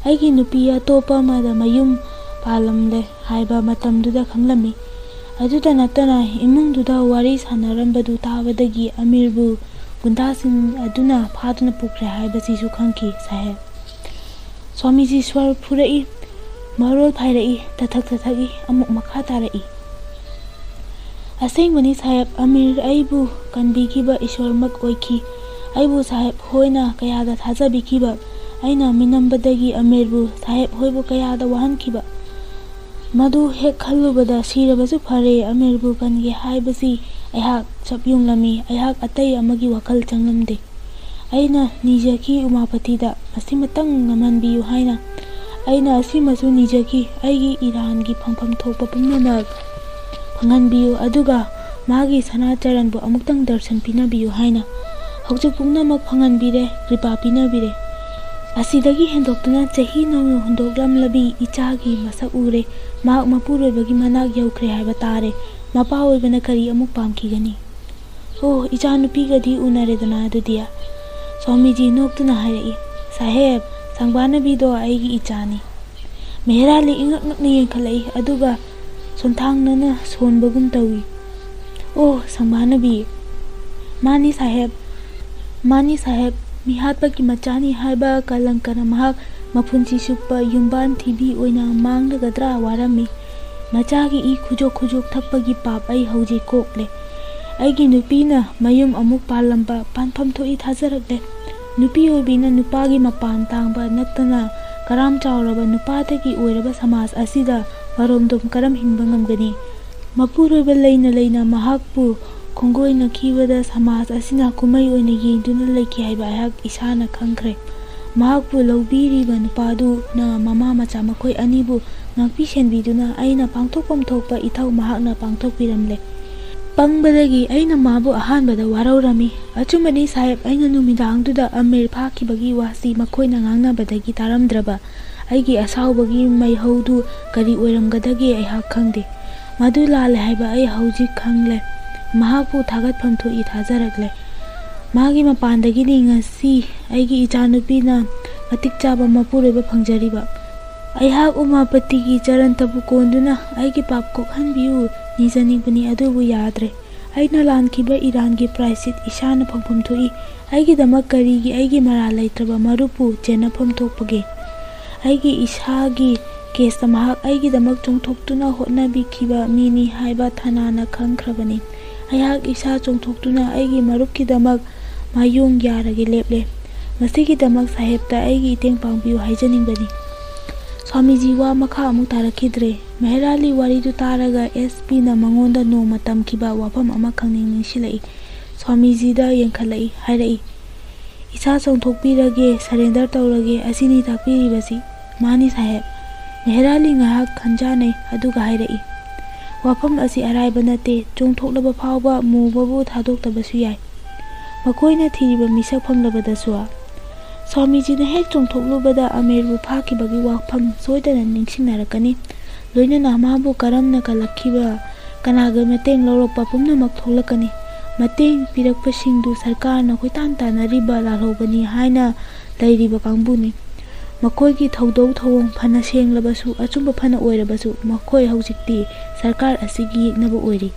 ꯑꯩꯒꯤ ꯅꯨꯄꯤ ꯑꯇꯣꯞꯄ ꯑꯃꯗ ꯃꯌꯨꯝ ꯄꯥꯜꯂꯝꯂꯦ ꯍꯥꯏꯕ ꯃꯇꯝꯗꯨꯗ ꯈꯪꯂꯝꯃꯤ꯫ ꯑꯗꯨꯇ ꯅꯠꯇꯅ ꯏꯃꯨꯡꯗꯨꯗ ꯋꯥꯔꯤ ꯁꯥꯟꯅꯔꯝꯕꯗꯨ ꯇꯥꯕꯗꯒꯤ ꯑꯃꯤꯔꯕꯨ ꯒꯨꯟꯗꯥꯁꯤꯡ ꯑꯗꯨꯅ ꯐꯥꯗꯨꯅ ꯄꯨꯈ꯭ꯔꯦ ꯍꯥꯏꯕꯁꯤꯁꯨ ꯈꯪꯈꯤ, ꯁꯥꯍꯦꯕ꯫ ꯁ꯭ꯋꯥꯃꯤꯖꯤ ꯁ꯭ꯋꯔ ꯐꯨꯔꯛꯏ, ꯃꯔꯣꯜ ꯐꯥꯏꯔꯛꯏ, ꯇꯊꯛ ꯇꯊꯛꯏ, ꯑꯃꯨꯛ ꯃꯈꯥ ꯇꯥꯔꯛꯏ꯫ ꯑꯁꯦꯡꯕꯅꯤ ꯁꯥꯍꯦꯕ, ꯑꯃꯤꯔ ꯑꯩꯕꯨ ꯀꯟꯕꯤꯈꯤꯕ ꯏꯁ꯭ꯋꯔꯃꯛ ꯑꯣꯏꯈꯤ꯫ ꯑꯩꯕꯨ ꯁꯥꯍꯦꯕ ꯍꯣꯏꯅ ꯀꯌꯥꯗ ꯊꯥꯖꯕꯤꯈꯤꯕ꯫ ꯑꯩꯅ ꯃꯤꯅꯝꯕꯗꯒꯤ ꯑꯃꯤꯔꯕꯨ ꯁꯥꯍꯦꯕ ꯍꯣꯏꯕꯨ ꯀꯌꯥꯗ ꯋꯥꯍꯟꯈꯤꯕ꯫ ꯃꯗꯨ ꯍꯦꯛ ꯈꯜꯂꯨꯕꯗ ꯁꯤꯔꯕꯁꯨ ꯐꯔꯦ, ꯑꯃꯤꯔꯕꯨ ꯀꯟꯒꯦ ꯍꯥꯏꯕꯁꯤ ꯑꯩꯍꯥꯛ ꯆꯞ ꯌꯨꯡꯂꯝꯃꯤ꯫ ꯑꯩꯍꯥꯛ ꯑꯇꯩ ꯑꯃꯒꯤ ꯋꯥꯈꯜ ꯆꯪꯂꯝꯗꯦ꯫ ꯑꯩꯅ ꯅꯤꯖꯈꯤ ꯎꯃꯥꯄꯇꯤꯗ, "ꯃꯁꯤꯃꯇꯪ ꯉꯝꯍꯟꯕꯤꯌꯨ" ꯍꯥꯏꯅ꯫ ꯑꯩꯅ ꯑꯁꯤꯃꯁꯨ ꯅꯤꯖꯈꯤ, "ꯑꯩꯒꯤ ꯏꯔꯥꯟꯒꯤ ꯐꯪꯐꯝ ꯊꯣꯛꯄ ꯄꯨꯝꯅꯃꯛ ꯐꯪꯍꯟꯕꯤꯌꯨ, ꯑꯗꯨꯒ ꯃꯥꯒꯤ ꯁꯅꯥ ꯆꯔꯟꯕꯨ ꯑꯃꯨꯛꯇꯪ ꯗꯔꯁꯟ ꯄꯤꯅꯕꯤꯌꯨ" ꯍꯥꯏꯅ꯫ ꯍꯧꯖꯤꯛ ꯄꯨꯝꯅꯃꯛ ꯐꯪꯍꯟꯕꯤꯔꯦ, ꯀ꯭ꯔꯤꯄꯥ ꯄꯤꯅꯕꯤꯔꯦ꯫ ꯑꯁꯤꯗꯒꯤ ꯍꯦꯟꯗꯣꯛꯇꯨꯅ ꯆꯍꯤ ꯅꯧꯅ ꯍꯨꯟꯗꯣꯛꯂꯝꯂꯕꯤ ꯏꯆꯥꯒꯤ ꯃꯁꯛ ꯎꯔꯦ꯫ ꯃꯍꯥꯛ ꯃꯄꯨꯔꯣꯏꯕꯒꯤ ꯃꯅꯥꯛ ꯌꯧꯈ꯭ꯔꯦ ꯍꯥꯏꯕ ꯇꯥꯔꯦ꯫ ꯃꯄꯥ ꯑꯣꯏꯕꯅ ꯀꯔꯤ ꯑꯃꯨꯛ ꯄꯥꯝꯈꯤꯒꯅꯤ? "ꯑꯣ, ꯏꯆꯥꯅꯨꯄꯤꯒꯗꯤ ꯎꯅꯔꯦꯗꯅ ꯑꯗꯨꯗꯤ?" ꯁ꯭ꯋꯥꯃꯤꯖꯤ ꯅꯣꯛꯇꯨꯅ ꯍꯥꯏꯔꯛꯏ, "ꯁꯥꯍꯦꯕ, ꯁꯪꯕꯥꯅꯕꯤꯗꯣ ꯑꯩꯒꯤ ꯏꯆꯥꯅꯤ꯫" ꯃꯦꯍꯔꯥꯂꯤ ꯏꯉꯛ ꯉꯛꯅ ꯌꯦꯡꯈꯠꯂꯛꯏ, ꯑꯗꯨꯒ ꯁꯣꯟꯊꯥꯡꯅꯅ ꯁꯣꯟꯕꯒꯨꯝ ꯇꯧꯏ꯫ "ꯑꯣ, ꯁꯪꯕꯥꯅꯕꯤ꯫" "ꯃꯥꯅꯤ ꯁꯥꯍꯦꯕ, ꯃꯥꯅꯤ ꯁꯥꯍꯦꯕ, ꯃꯤꯍꯥꯠꯄꯒꯤ ꯃꯆꯥꯅꯤ ꯍꯥꯏꯕ ꯀꯂꯪꯀꯅ ꯃꯍꯥꯛ ꯃꯄꯨꯟꯁꯤ ꯆꯨꯞꯄ ꯌꯨꯝꯕꯥꯟ ꯊꯤꯕꯤ ꯑꯣꯏꯅ ꯃꯥꯡꯂꯒꯗ꯭ꯔꯥ ꯋꯥꯔꯝꯃꯤ꯫ ꯃꯆꯥꯒꯤ ꯏ ꯈꯨꯖꯣꯛ ꯈꯨꯖꯣꯛ ꯊꯛꯄꯒꯤ ꯄꯥꯞ ꯑꯩ ꯍꯧꯖꯤꯛ ꯀꯣꯛꯂꯦ꯫ ꯑꯩꯒꯤ ꯅꯨꯄꯤꯅ ꯃꯌꯨꯝ ꯑꯃꯨꯛ ꯄꯥꯜꯂꯝꯕ ꯄꯥꯟꯐꯝ ꯊꯣꯛꯏ ꯊꯥꯖꯔꯛꯂꯦ꯫ ꯅꯨꯄꯤ ꯑꯣꯏꯕꯤꯅ ꯅꯨꯄꯥꯒꯤ ꯃꯄꯥꯟ ꯇꯥꯡꯕ ꯅꯠꯇꯅ ꯀꯔꯥꯝ ꯆꯥꯎꯔꯕ ꯅꯨꯄꯥꯗꯒꯤ ꯑꯣꯏꯔꯕ ꯁꯃꯥꯖ ꯑꯁꯤꯗ ꯃꯔꯣꯝꯗꯣꯝ ꯀꯔꯝ ꯍꯤꯡꯕ ꯉꯝꯒꯅꯤ? ꯃꯄꯨꯔꯣꯏꯕ ꯂꯩꯅ ꯂꯩꯅ ꯃꯍꯥꯛꯄꯨ ꯈꯣꯡꯒꯣꯏꯅꯈꯤꯕꯗ ꯁꯃꯥꯖ ꯑꯁꯤꯅ ꯀꯨꯝꯍꯩ ꯑꯣꯏꯅ ꯌꯦꯡꯗꯨꯅ ꯂꯩꯈꯤ ꯍꯥꯏꯕ ꯑꯩꯍꯥꯛ ꯏꯁꯥꯅ ꯈꯪꯈ꯭ꯔꯦ꯫ ꯃꯍꯥꯛꯄꯨ ꯂꯧꯕꯤꯔꯤꯕ ꯅꯨꯄꯥꯗꯨꯅ ꯃꯃꯥ ꯃꯆꯥ ꯃꯈꯣꯏ ꯑꯅꯤꯕꯨ ꯉꯥꯛꯄꯤ ꯁꯦꯟꯕꯤꯗꯨꯅ ꯑꯩꯅ ꯄꯥꯡꯊꯣꯛꯐꯝ ꯊꯣꯛꯄ ꯏꯊꯧ ꯃꯍꯥꯛꯅ ꯄꯥꯡꯊꯣꯛꯄꯤꯔꯝꯂꯦ꯫ ꯄꯪꯕꯗꯒꯤ ꯑꯩꯅ ꯃꯥꯕꯨ ꯑꯍꯥꯟꯕꯗ ꯋꯥꯔꯧꯔꯝꯃꯤ꯫ ꯑꯆꯨꯝꯕꯅꯤ ꯁꯥꯍꯦꯕ, ꯑꯩꯅ ꯅꯨꯃꯤꯗꯥꯡꯗꯨꯗ ꯑꯃꯤꯔ ꯐꯥꯈꯤꯕꯒꯤ ꯋꯥꯁꯤ ꯃꯈꯣꯏꯅ ꯉꯥꯡꯅꯕꯗꯒꯤ ꯇꯥꯔꯝꯗ꯭ꯔꯕ꯫ ꯑꯩꯒꯤ ꯑꯁꯥꯎꯕꯒꯤ ꯃꯩꯍꯧꯗꯨ ꯀꯔꯤ ꯑꯣꯏꯔꯝꯒꯗꯒꯦ ꯑꯩꯍꯥꯛ ꯈꯪꯗꯦ꯫ ꯃꯗꯨ ꯂꯥꯜꯂꯦ ꯍꯥꯏꯕ ꯑꯩ ꯍꯧꯖꯤꯛ ꯈꯪꯂꯦ꯫ ꯃꯍꯥꯛꯄꯨ ꯊꯥꯒꯠꯐꯝ ꯊꯣꯛꯏ ꯊꯥꯖꯔꯛꯂꯦ꯫ ꯃꯥꯒꯤ ꯃꯄꯥꯟꯗꯒꯤꯅꯤ ꯉꯁꯤ ꯑꯩꯒꯤ ꯏꯆꯥꯅꯨꯄꯤꯅ ꯃꯇꯤꯛ ꯆꯥꯕ ꯃꯄꯨꯔꯣꯏꯕ ꯐꯪꯖꯔꯤꯕ꯫ ꯑꯩꯍꯥꯛ ꯎꯃꯥꯄꯇꯤꯒꯤ ꯆꯔꯟꯇꯕꯨ ꯀꯣꯟꯗꯨꯅ ꯑꯩꯒꯤ ꯄꯥꯞ ꯀꯣꯛꯍꯟꯕꯤꯌꯨ ꯅꯤꯖꯅꯤꯡꯕꯅꯤ, ꯑꯗꯨꯕꯨ ꯌꯥꯗ꯭ꯔꯦ꯫ ꯑꯩꯅ ꯂꯥꯟꯈꯤꯕ ꯏꯔꯥꯟꯒꯤ ꯄ꯭ꯔꯥꯏꯁꯤꯠ ꯏꯁꯥꯅ ꯐꯪꯐꯝ ꯊꯣꯛꯏ꯫ ꯑꯩꯒꯤꯗꯃꯛ ꯀꯔꯤꯒꯤ ꯑꯩꯒꯤ ꯃꯔꯥꯜ ꯂꯩꯇ꯭ꯔꯕ ꯃꯔꯨꯞꯄꯨ ꯆꯦꯟꯅꯐꯝ ꯊꯣꯛꯄꯒꯦ? ꯑꯩꯒꯤ ꯏꯁꯥꯒꯤ ꯀꯦꯁꯇ ꯃꯍꯥꯛ ꯑꯩꯒꯤꯗꯃꯛ ꯆꯣꯡꯊꯣꯛꯇꯨꯅ ꯍꯣꯠꯅꯕꯤꯈꯤꯕ ꯃꯤꯅꯤ ꯍꯥꯏꯕ ꯊꯅꯥꯅ ꯈꯪꯈ꯭ꯔꯕꯅꯤ꯫ ꯑꯩꯍꯥꯛ ꯏꯁꯥ ꯆꯣꯡꯊꯣꯛꯇꯨꯅ ꯑꯩꯒꯤ ꯃꯔꯨꯞꯀꯤꯗꯃꯛ ꯃꯥꯌꯣꯡ ꯌꯥꯔꯒꯦ ꯂꯦꯞꯂꯦ꯫ ꯃꯁꯤꯒꯤꯗꯃꯛ ꯁꯥꯍꯦꯕꯇ ꯑꯩꯒꯤ ꯏꯇꯦꯡ ꯄꯥꯡꯕꯤꯌꯨ ꯍꯥꯏꯖꯅꯤꯡꯕꯅꯤ꯫" ꯁ꯭ꯋꯥꯃꯤꯖꯤ ꯋꯥ ꯃꯈꯥ ꯑꯃꯨꯛ ꯇꯥꯔꯛꯈꯤꯗ꯭ꯔꯦ꯫ ꯃꯦꯍꯔꯥꯂꯤ ꯋꯥꯔꯤꯗꯨ ꯇꯥꯔꯒ ꯑꯦꯁ ꯄꯤꯅ ꯃꯉꯣꯟꯗ ꯅꯣꯡꯃ ꯇꯝꯈꯤꯕ ꯋꯥꯐꯝ ꯑꯃꯈꯛ ꯅꯤꯡ ꯅꯤꯡꯁꯤꯜꯂꯛꯏ꯫ ꯁ꯭ꯋꯥꯃꯤꯖꯤꯗ ꯌꯦꯡꯈꯠꯂꯛꯏ, ꯍꯥꯏꯔꯛꯏ, "ꯏꯁꯥ ꯆꯣꯡꯊꯣꯛꯄꯤꯔꯒꯦ, ꯁꯔꯦꯟꯗꯔ ꯇꯧꯔꯒꯦ, ꯑꯁꯤꯅꯤ ꯇꯥꯛꯄꯤꯔꯤꯕꯁꯤ?" "ꯃꯥꯅꯤ ꯁꯥꯍꯦꯕ꯫" ꯃꯦꯍꯔꯥꯂꯤ ꯉꯥꯏꯍꯥꯛ ꯈꯟꯖꯥꯅꯩ, ꯑꯗꯨꯒ ꯍꯥꯏꯔꯛꯏ, "ꯋꯥꯐꯝ ꯑꯁꯤ ꯑꯔꯥꯏꯕ ꯅꯠꯇꯦ꯫ ꯆꯣꯡꯊꯣꯛꯂꯕ ꯐꯥꯎꯕ ꯃꯨꯕꯕꯨ ꯊꯥꯗꯣꯛꯇꯕꯁꯨ ꯌꯥꯏ꯫ ꯃꯈꯣꯏꯅ ꯊꯤꯔꯤꯕ ꯃꯤꯁꯛ ꯐꯪꯂꯕꯗꯁꯨ꯫" ꯁ꯭ꯋꯥꯃꯤꯖꯤꯅ ꯍꯦꯛ ꯆꯣꯡꯊꯣꯛꯂꯨꯕꯗ ꯑꯃꯤꯔꯕꯨ ꯐꯥꯈꯤꯕꯒꯤ ꯋꯥꯐꯝ ꯁꯣꯏꯗꯅ ꯅꯤꯡꯁꯤꯡꯅꯔꯛꯀꯅꯤ꯫ ꯂꯣꯏꯅꯅ ꯃꯥꯕꯨ ꯀꯔꯝꯅ ꯀꯜꯂꯛꯈꯤꯕ, ꯀꯅꯥꯒꯤ ꯃꯇꯦꯡ ꯂꯧꯔꯛꯄ ꯄꯨꯝꯅꯃꯛ ꯊꯣꯛꯂꯛꯀꯅꯤ꯫ ꯃꯇꯦꯡ ꯄꯤꯔꯛꯄꯁꯤꯡꯗꯨ ꯁꯔꯀꯥꯔꯅ ꯀꯣꯏꯇꯥꯟ ꯇꯥꯟꯅꯔꯤꯕ ꯂꯥꯜꯍꯧꯕꯅꯤ ꯍꯥꯏꯅ ꯂꯩꯔꯤꯕ ꯀꯥꯡꯕꯨꯅꯤ꯫ ꯃꯈꯣꯏꯒꯤ ꯊꯧꯗꯧ ꯊꯧꯑꯣꯡ ꯐꯅ ꯁꯦꯡꯂꯕꯁꯨ, ꯑꯆꯨꯝꯕ ꯐꯅ ꯑꯣꯏꯔꯕꯁꯨ, ꯃꯈꯣꯏ ꯍꯧꯖꯤꯛꯇꯤ ꯁꯔꯀꯥꯔ ꯑꯁꯤꯒꯤ ꯌꯦꯛꯅꯕ ꯑꯣꯏꯔꯤ꯫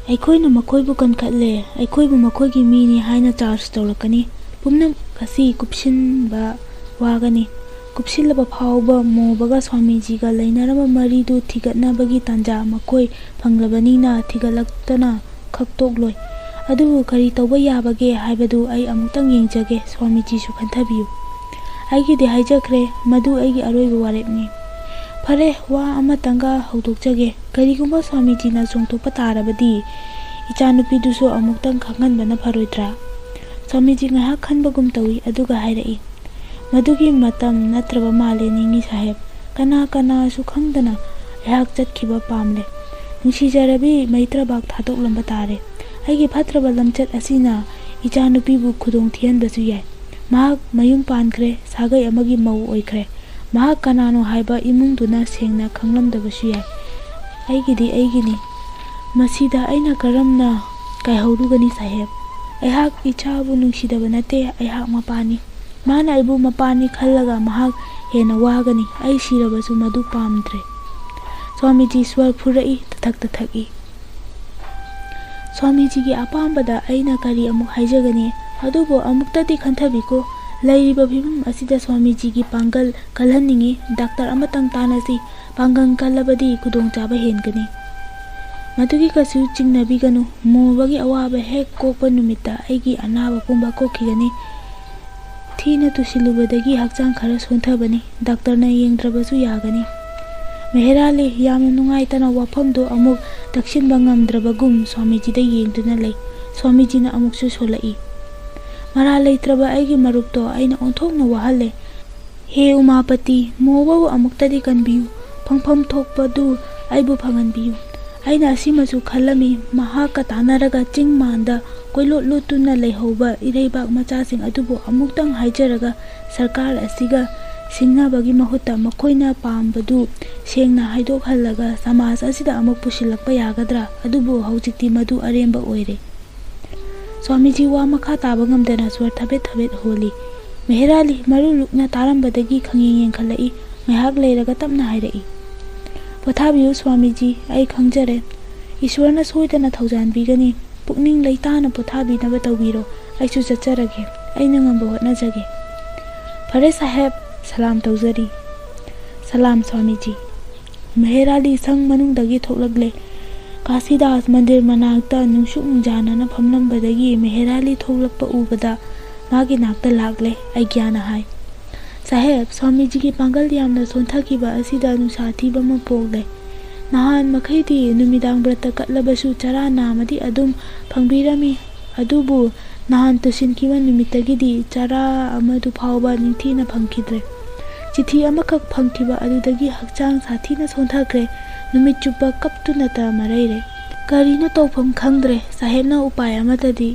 ꯑꯩꯈꯣꯏꯅ ꯃꯈꯣꯏꯕꯨ ꯀꯟꯈꯠꯂꯦ, ꯑꯩꯈꯣꯏꯕꯨ ꯃꯈꯣꯏꯒꯤ ꯃꯤꯅꯤ ꯍꯥꯏꯅ ꯆꯥꯔꯖ ꯇꯧꯔꯛꯀꯅꯤ꯫ ꯄꯨꯝꯅꯃꯛ ꯑꯁꯤ ꯀꯨꯞꯁꯤꯟꯕ ꯋꯥꯒꯅꯤ꯫ ꯀꯨꯞꯁꯤꯜꯂꯕ ꯐꯥꯎꯕ ꯃꯣꯕꯒ ꯁ꯭ꯋꯥꯃꯤꯖꯤꯒ ꯂꯩꯅꯔꯝꯕ ꯃꯔꯤꯗꯨ ꯊꯤꯒꯠꯅꯕꯒꯤ ꯇꯥꯟꯖꯥ ꯃꯈꯣꯏ ꯐꯪꯂꯕꯅꯤꯅ ꯊꯤꯒꯠꯂꯛꯇꯅ ꯈꯛꯇꯣꯛꯂꯣꯏ꯫ ꯑꯗꯨꯕꯨ ꯀꯔꯤ ꯇꯧꯕ ꯌꯥꯕꯒꯦ ꯍꯥꯏꯕꯗꯨ ꯑꯩ ꯑꯃꯨꯛꯇꯪ ꯌꯦꯡꯖꯒꯦ, ꯁ꯭ꯋꯥꯃꯤꯖꯤꯁꯨ ꯈꯟꯊꯕꯤꯌꯨ꯫ ꯑꯩꯒꯤꯗꯤ ꯍꯥꯏꯖꯈ꯭ꯔꯦ, ꯃꯗꯨ ꯑꯩꯒꯤ ꯑꯔꯣꯏꯕ ꯋꯥꯔꯦꯞꯅꯤ꯫ ꯐꯔꯦ, ꯋꯥ ꯑꯃꯇꯪꯒ ꯍꯧꯗꯣꯛꯆꯒꯦ꯫ ꯀꯔꯤꯒꯨꯝꯕ ꯁ꯭ꯋꯥꯃꯤꯖꯤꯅ ꯆꯣꯡꯊꯣꯛꯄ ꯇꯥꯔꯕꯗꯤ, ꯏꯆꯥꯅꯨꯄꯤꯗꯨꯁꯨ ꯑꯃꯨꯛꯇꯪ ꯈꯪꯍꯟꯕꯅ ꯐꯔꯣꯏꯗ꯭ꯔꯥ? ꯁ꯭ꯋꯥꯃꯤꯖꯤ ꯉꯥꯏꯍꯥꯛ ꯈꯟꯕꯒꯨꯝ ꯇꯧꯏ, ꯑꯗꯨꯒ ꯍꯥꯏꯔꯛꯏ, "ꯃꯗꯨꯒꯤ ꯃꯇꯝ ꯅꯠꯇ꯭ꯔꯕ ꯃꯥꯜꯂꯦ, ꯅꯤꯡꯉꯤ ꯁꯥꯍꯦꯕ꯫ ꯀꯅꯥ ꯀꯅꯥꯁꯨ ꯈꯪꯗꯅ ꯑꯩꯍꯥꯛ ꯆꯠꯈꯤꯕ ꯄꯥꯝꯂꯦ꯫ ꯅꯨꯡꯁꯤꯖꯔꯕꯤ ꯃꯩꯇ꯭ꯔꯕꯥꯛ ꯊꯥꯗꯣꯛꯂꯝꯕ ꯇꯥꯔꯦ꯫ ꯑꯩꯒꯤ ꯐꯠꯇ꯭ꯔꯕ ꯂꯝꯆꯠ ꯑꯁꯤꯅ ꯏꯆꯥꯅꯨꯄꯤꯕꯨ ꯈꯨꯗꯣꯡ ꯊꯤꯍꯟꯕꯁꯨ ꯌꯥꯏ꯫ ꯃꯍꯥꯛ ꯃꯌꯨꯝ ꯄꯥꯟꯈ꯭ꯔꯦ, ꯁꯥꯒꯩ ꯑꯃꯒꯤ ꯃꯧ ꯑꯣꯏꯈ꯭ꯔꯦ꯫ ꯃꯍꯥꯛ ꯀꯅꯥꯅꯣ ꯍꯥꯏꯕ ꯏꯃꯨꯡꯗꯨꯅ ꯁꯦꯡꯅ ꯈꯪꯂꯝꯗꯕꯁꯨ ꯌꯥꯏ꯫ ꯑꯩꯒꯤꯗꯤ ꯑꯩꯒꯤꯅꯤ꯫ ꯃꯁꯤꯗ ꯑꯩꯅ ꯀꯔꯝꯅ ꯀꯥꯏꯍꯧꯔꯨꯒꯅꯤ, ꯁꯥꯍꯦꯕ? ꯑꯩꯍꯥꯛ ꯏꯆꯥꯕꯨ ꯅꯨꯡꯁꯤꯗꯕ ꯅꯠꯇꯦ, ꯑꯩꯍꯥꯛ ꯃꯄꯥꯅꯤ꯫ ꯃꯥꯅ ꯑꯩꯕꯨ ꯃꯄꯥꯅꯤ ꯈꯜꯂꯒ ꯃꯍꯥꯛ ꯍꯦꯟꯅ ꯋꯥꯒꯅꯤ꯫ ꯑꯩ ꯁꯤꯔꯕꯁꯨ ꯃꯗꯨ ꯄꯥꯝꯗ꯭ꯔꯦ꯫" ꯁ꯭ꯋꯥꯃꯤꯖꯤ ꯁ꯭ꯋꯔ ꯐꯨꯔꯛꯏ, ꯇꯊꯛ ꯇꯊꯛꯏ꯫ "ꯁ꯭ꯋꯥꯃꯤꯖꯤꯒꯤ ꯑꯄꯥꯝꯕꯗ ꯑꯩꯅ ꯀꯔꯤ ꯑꯃꯨꯛ ꯍꯥꯏꯖꯒꯅꯤ? ꯑꯗꯨꯕꯨ ꯑꯃꯨꯛꯇꯗꯤ ꯈꯟꯊꯕꯤꯈꯣ, ꯂꯩꯔꯤꯕ ꯐꯤꯕꯝ ꯑꯁꯤꯗ ꯁ꯭ꯋꯥꯃꯤꯖꯤꯒꯤ ꯄꯥꯡꯒꯜ ꯀꯜꯍꯟꯅꯤꯡꯏ꯫ ꯗꯥꯛꯇꯔ ꯑꯃꯇꯪ ꯇꯥꯟꯅꯁꯤ, ꯄꯥꯡꯒꯜ ꯀꯜꯂꯕꯗꯤ ꯈꯨꯗꯣꯡꯆꯥꯕ ꯍꯦꯟꯒꯅꯤ꯫" "ꯃꯗꯨꯒꯤ ꯀꯩꯁꯨ ꯆꯤꯡꯅꯕꯤꯒꯅꯨ, ꯃꯣꯕꯒꯤ ꯑꯋꯥꯕ ꯍꯦꯛ ꯀꯣꯛꯄ ꯅꯨꯃꯤꯠꯇ ꯑꯩꯒꯤ ꯑꯅꯥꯕ ꯄꯨꯝꯕ ꯀꯣꯛꯈꯤꯒꯅꯤ꯫ ꯊꯤꯅ ꯇꯨꯁꯤꯜꯂꯨꯕꯗꯒꯤ ꯍꯛꯆꯥꯡ ꯈꯔ ꯁꯣꯟꯊꯕꯅꯤ, ꯗꯥꯛꯇꯔꯅ ꯌꯦꯡꯗ꯭ꯔꯕꯁꯨ ꯌꯥꯒꯅꯤ꯫" ꯃꯦꯍꯦꯔꯥꯂꯤ ꯌꯥꯝꯅ ꯅꯨꯡꯉꯥꯏꯇꯅ ꯋꯥꯐꯝꯗꯣ ꯑꯃꯨꯛ ꯇꯛꯁꯤꯟꯕ ꯉꯝꯗ꯭ꯔꯕꯒꯨꯝ ꯁ꯭ꯋꯥꯃꯤꯖꯤꯗ ꯌꯦꯡꯗꯨꯅ ꯂꯩ꯫ ꯁ꯭ꯋꯥꯃꯤꯖꯤꯅ ꯑꯃꯨꯛꯁꯨ ꯁꯣꯜꯂꯛꯏ, "ꯃꯔꯥꯜ ꯂꯩꯇ꯭ꯔꯕ ꯑꯩꯒꯤ ꯃꯔꯨꯞꯇꯣ ꯑꯩꯅ ꯑꯣꯟꯊꯣꯛꯅ ꯋꯥꯍꯜꯂꯦ꯫ ꯍꯦ ꯎꯃꯥꯄꯇꯤ, ꯃꯣꯕꯕꯨ ꯑꯃꯨꯛꯇꯗꯤ ꯀꯟꯕꯤꯌꯨ꯫ ꯐꯪꯐꯝ ꯊꯣꯛꯄꯗꯨ ꯑꯩꯕꯨ ꯐꯪꯍꯟꯕꯤꯌꯨ꯫ ꯑꯩꯅ ꯑꯁꯤꯃꯁꯨ ꯈꯜꯂꯝꯃꯤ, ꯃꯍꯥꯛꯀ ꯇꯥꯟꯅꯔꯒ ꯆꯤꯡ ꯃꯥꯟꯗ ꯀꯣꯏꯂꯣꯠ ꯂꯣꯠꯇꯨꯅ ꯂꯩꯍꯧꯕ ꯏꯔꯩꯕꯥꯛ ꯃꯆꯥꯁꯤꯡ ꯑꯗꯨꯕꯨ ꯑꯃꯨꯛꯇꯪ ꯍꯥꯏꯖꯔꯒ ꯁꯔꯀꯥꯔ ꯑꯁꯤꯒ ꯁꯤꯡꯅꯕꯒꯤ ꯃꯍꯨꯠꯇ ꯃꯈꯣꯏꯅ ꯄꯥꯝꯕꯗꯨ ꯁꯦꯡꯅ ꯍꯥꯏꯗꯣꯛꯍꯜꯂꯒ ꯁꯃꯥꯖ ꯑꯁꯤꯗ ꯑꯃꯨꯛ ꯄꯨꯁꯤꯜꯂꯛꯄ ꯌꯥꯒꯗ꯭ꯔꯥ? ꯑꯗꯨꯕꯨ ꯍꯧꯖꯤꯛꯇꯤ ꯃꯗꯨ ꯑꯔꯦꯝꯕ ꯑꯣꯏꯔꯦ꯫ ꯁ꯭ꯋꯥꯃꯤꯖꯤ ꯋꯥ ꯃꯈꯥ ꯇꯥꯕ ꯉꯝꯗꯅ ꯁꯣꯔ ꯊꯕꯦꯠ ꯊꯕꯦꯠ ꯍꯣꯜꯂꯤ꯫ ꯃꯦꯍꯦꯔꯥꯂꯤ ꯃꯔꯨ ꯂꯨꯛꯅ ꯇꯥꯔꯝꯕꯗꯒꯤ ꯈꯪꯌꯦꯡ ꯌꯦꯡꯈꯠꯂꯛꯏ꯫ ꯉꯥꯏꯍꯥꯛ ꯂꯩꯔꯒ ꯇꯞꯅ ꯍꯥꯏꯔꯛꯏ, "ꯄꯣꯊꯥꯕꯤꯌꯨ ꯁ꯭ꯋꯥꯃꯤꯖꯤ, ꯑꯩ ꯈꯪꯖꯔꯦ꯫ ꯏꯁ꯭ꯋꯔꯅ ꯁꯣꯏꯗꯅ ꯊꯧꯖꯥꯟꯕꯤꯒꯅꯤ꯫ ꯄꯨꯛꯅꯤꯡ ꯂꯩꯇꯥꯅ ꯄꯣꯊꯥꯕꯤꯅꯕ ꯇꯧꯕꯤꯔꯣ꯫ ꯑꯩꯁꯨ ꯆꯠꯆꯔꯒꯦ꯫ ꯑꯩꯅ ꯉꯝꯕ ꯍꯣꯠꯅꯖꯒꯦ꯫" "ꯐꯔꯦ ꯁꯥꯍꯦꯕ, ꯁꯂꯥꯝ ꯇꯧꯖꯔꯤ꯫" "ꯁꯂꯥꯝ ꯁ꯭ꯋꯥꯃꯤꯖꯤ꯫" ꯃꯦꯍꯦꯔꯥꯂꯤ ꯁꯪ ꯃꯅꯨꯡꯗꯒꯤ ꯊꯣꯛꯂꯛꯂꯦ꯫ ꯀꯥꯁꯤꯗꯥꯁ ꯃꯟꯗꯤꯔ ꯃꯅꯥꯛꯇ ꯅꯨꯡꯁꯨꯛ ꯅꯨꯡꯖꯥꯅꯅ ꯐꯝꯂꯝꯕꯗꯒꯤ ꯃꯦꯍꯦꯔꯥꯂꯤ ꯊꯣꯛꯂꯛꯄ ꯎꯕꯗ ꯃꯥꯒꯤ ꯅꯥꯛꯇ ꯂꯥꯛꯂꯦ꯫ ꯑꯩꯒ꯭ꯌꯥꯅ ꯍꯥꯏ, "ꯁꯥꯍꯦꯕ, ꯁ꯭ꯋꯥꯃꯤꯖꯤꯒꯤ ꯄꯥꯡꯒꯜ ꯌꯥꯝꯅ ꯁꯣꯟꯊꯈꯤꯕ ꯑꯁꯤꯗ ꯅꯨꯡꯁꯥ ꯊꯤꯕ ꯑꯃ ꯄꯣꯛꯂꯦ꯫ ꯅꯍꯥꯟ ꯃꯈꯩꯗꯤ ꯅꯨꯃꯤꯗꯥꯡ ꯕ꯭ꯔꯇ ꯀꯠꯂꯕꯁꯨ ꯆꯔꯥ ꯅꯥꯝꯃꯗꯤ ꯑꯗꯨꯝ ꯐꯪꯕꯤꯔꯝꯃꯤ꯫ ꯑꯗꯨꯕꯨ ꯅꯍꯥꯟ ꯇꯨꯁꯤꯟꯈꯤꯕ ꯅꯨꯃꯤꯠꯇꯒꯤꯗꯤ ꯆꯔꯥ ꯑꯃꯗꯨ ꯐꯥꯎꯕ ꯅꯤꯡꯊꯤꯅ ꯐꯪꯈꯤꯗ꯭ꯔꯦ꯫ ꯆꯤꯊꯤ ꯑꯃꯈꯛ ꯐꯪꯈꯤꯕ ꯑꯗꯨꯗꯒꯤ ꯍꯛꯆꯥꯡ ꯁꯥꯊꯤꯅ ꯁꯣꯟꯊꯈ꯭ꯔꯦ꯫ ꯅꯨꯃꯤꯠ ꯆꯨꯞꯄ ꯀꯞꯇꯨꯅꯇ ꯃꯔꯩꯔꯦ꯫ ꯀꯔꯤꯅꯣ ꯇꯧꯐꯝ ꯈꯪꯗ꯭ꯔꯦ꯫ ꯁꯥꯍꯦꯕꯅ ꯎꯄꯥꯏ ꯑꯃꯠꯇꯗꯤ꯫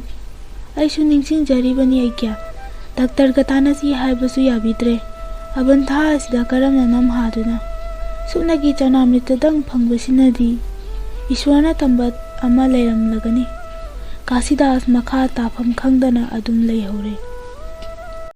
ꯑꯩꯁꯨ ꯅꯤꯡꯁꯤꯡꯖꯔꯤꯕꯅꯤ ꯑꯩꯒ꯭ꯌꯥ꯫ ꯗꯥꯛꯇꯔꯒ ꯇꯥꯟꯅꯁꯤ ꯍꯥꯏꯕꯁꯨ ꯌꯥꯕꯤꯗ꯭ꯔꯦ꯫ ꯑꯕꯟꯊꯥ ꯑꯁꯤꯗ ꯀꯔꯝꯅ ꯅꯝꯍꯥꯗꯨꯅ? ꯁꯨꯞꯅꯒꯤ ꯆꯅꯥꯃꯤꯠꯇꯗꯪ ꯐꯪꯕꯁꯤꯅꯗꯤ ꯏꯁ꯭ꯋꯔꯅ ꯇꯝꯕ ꯑꯃ ꯂꯩꯔꯝꯂꯒꯅꯤ꯫" ꯀꯥꯁꯤꯗꯥꯁ ꯃꯈꯥ ꯇꯥꯐꯝ ꯈꯪꯗꯅ ꯑꯗꯨꯝ ꯂꯩꯍꯧꯔꯦ꯫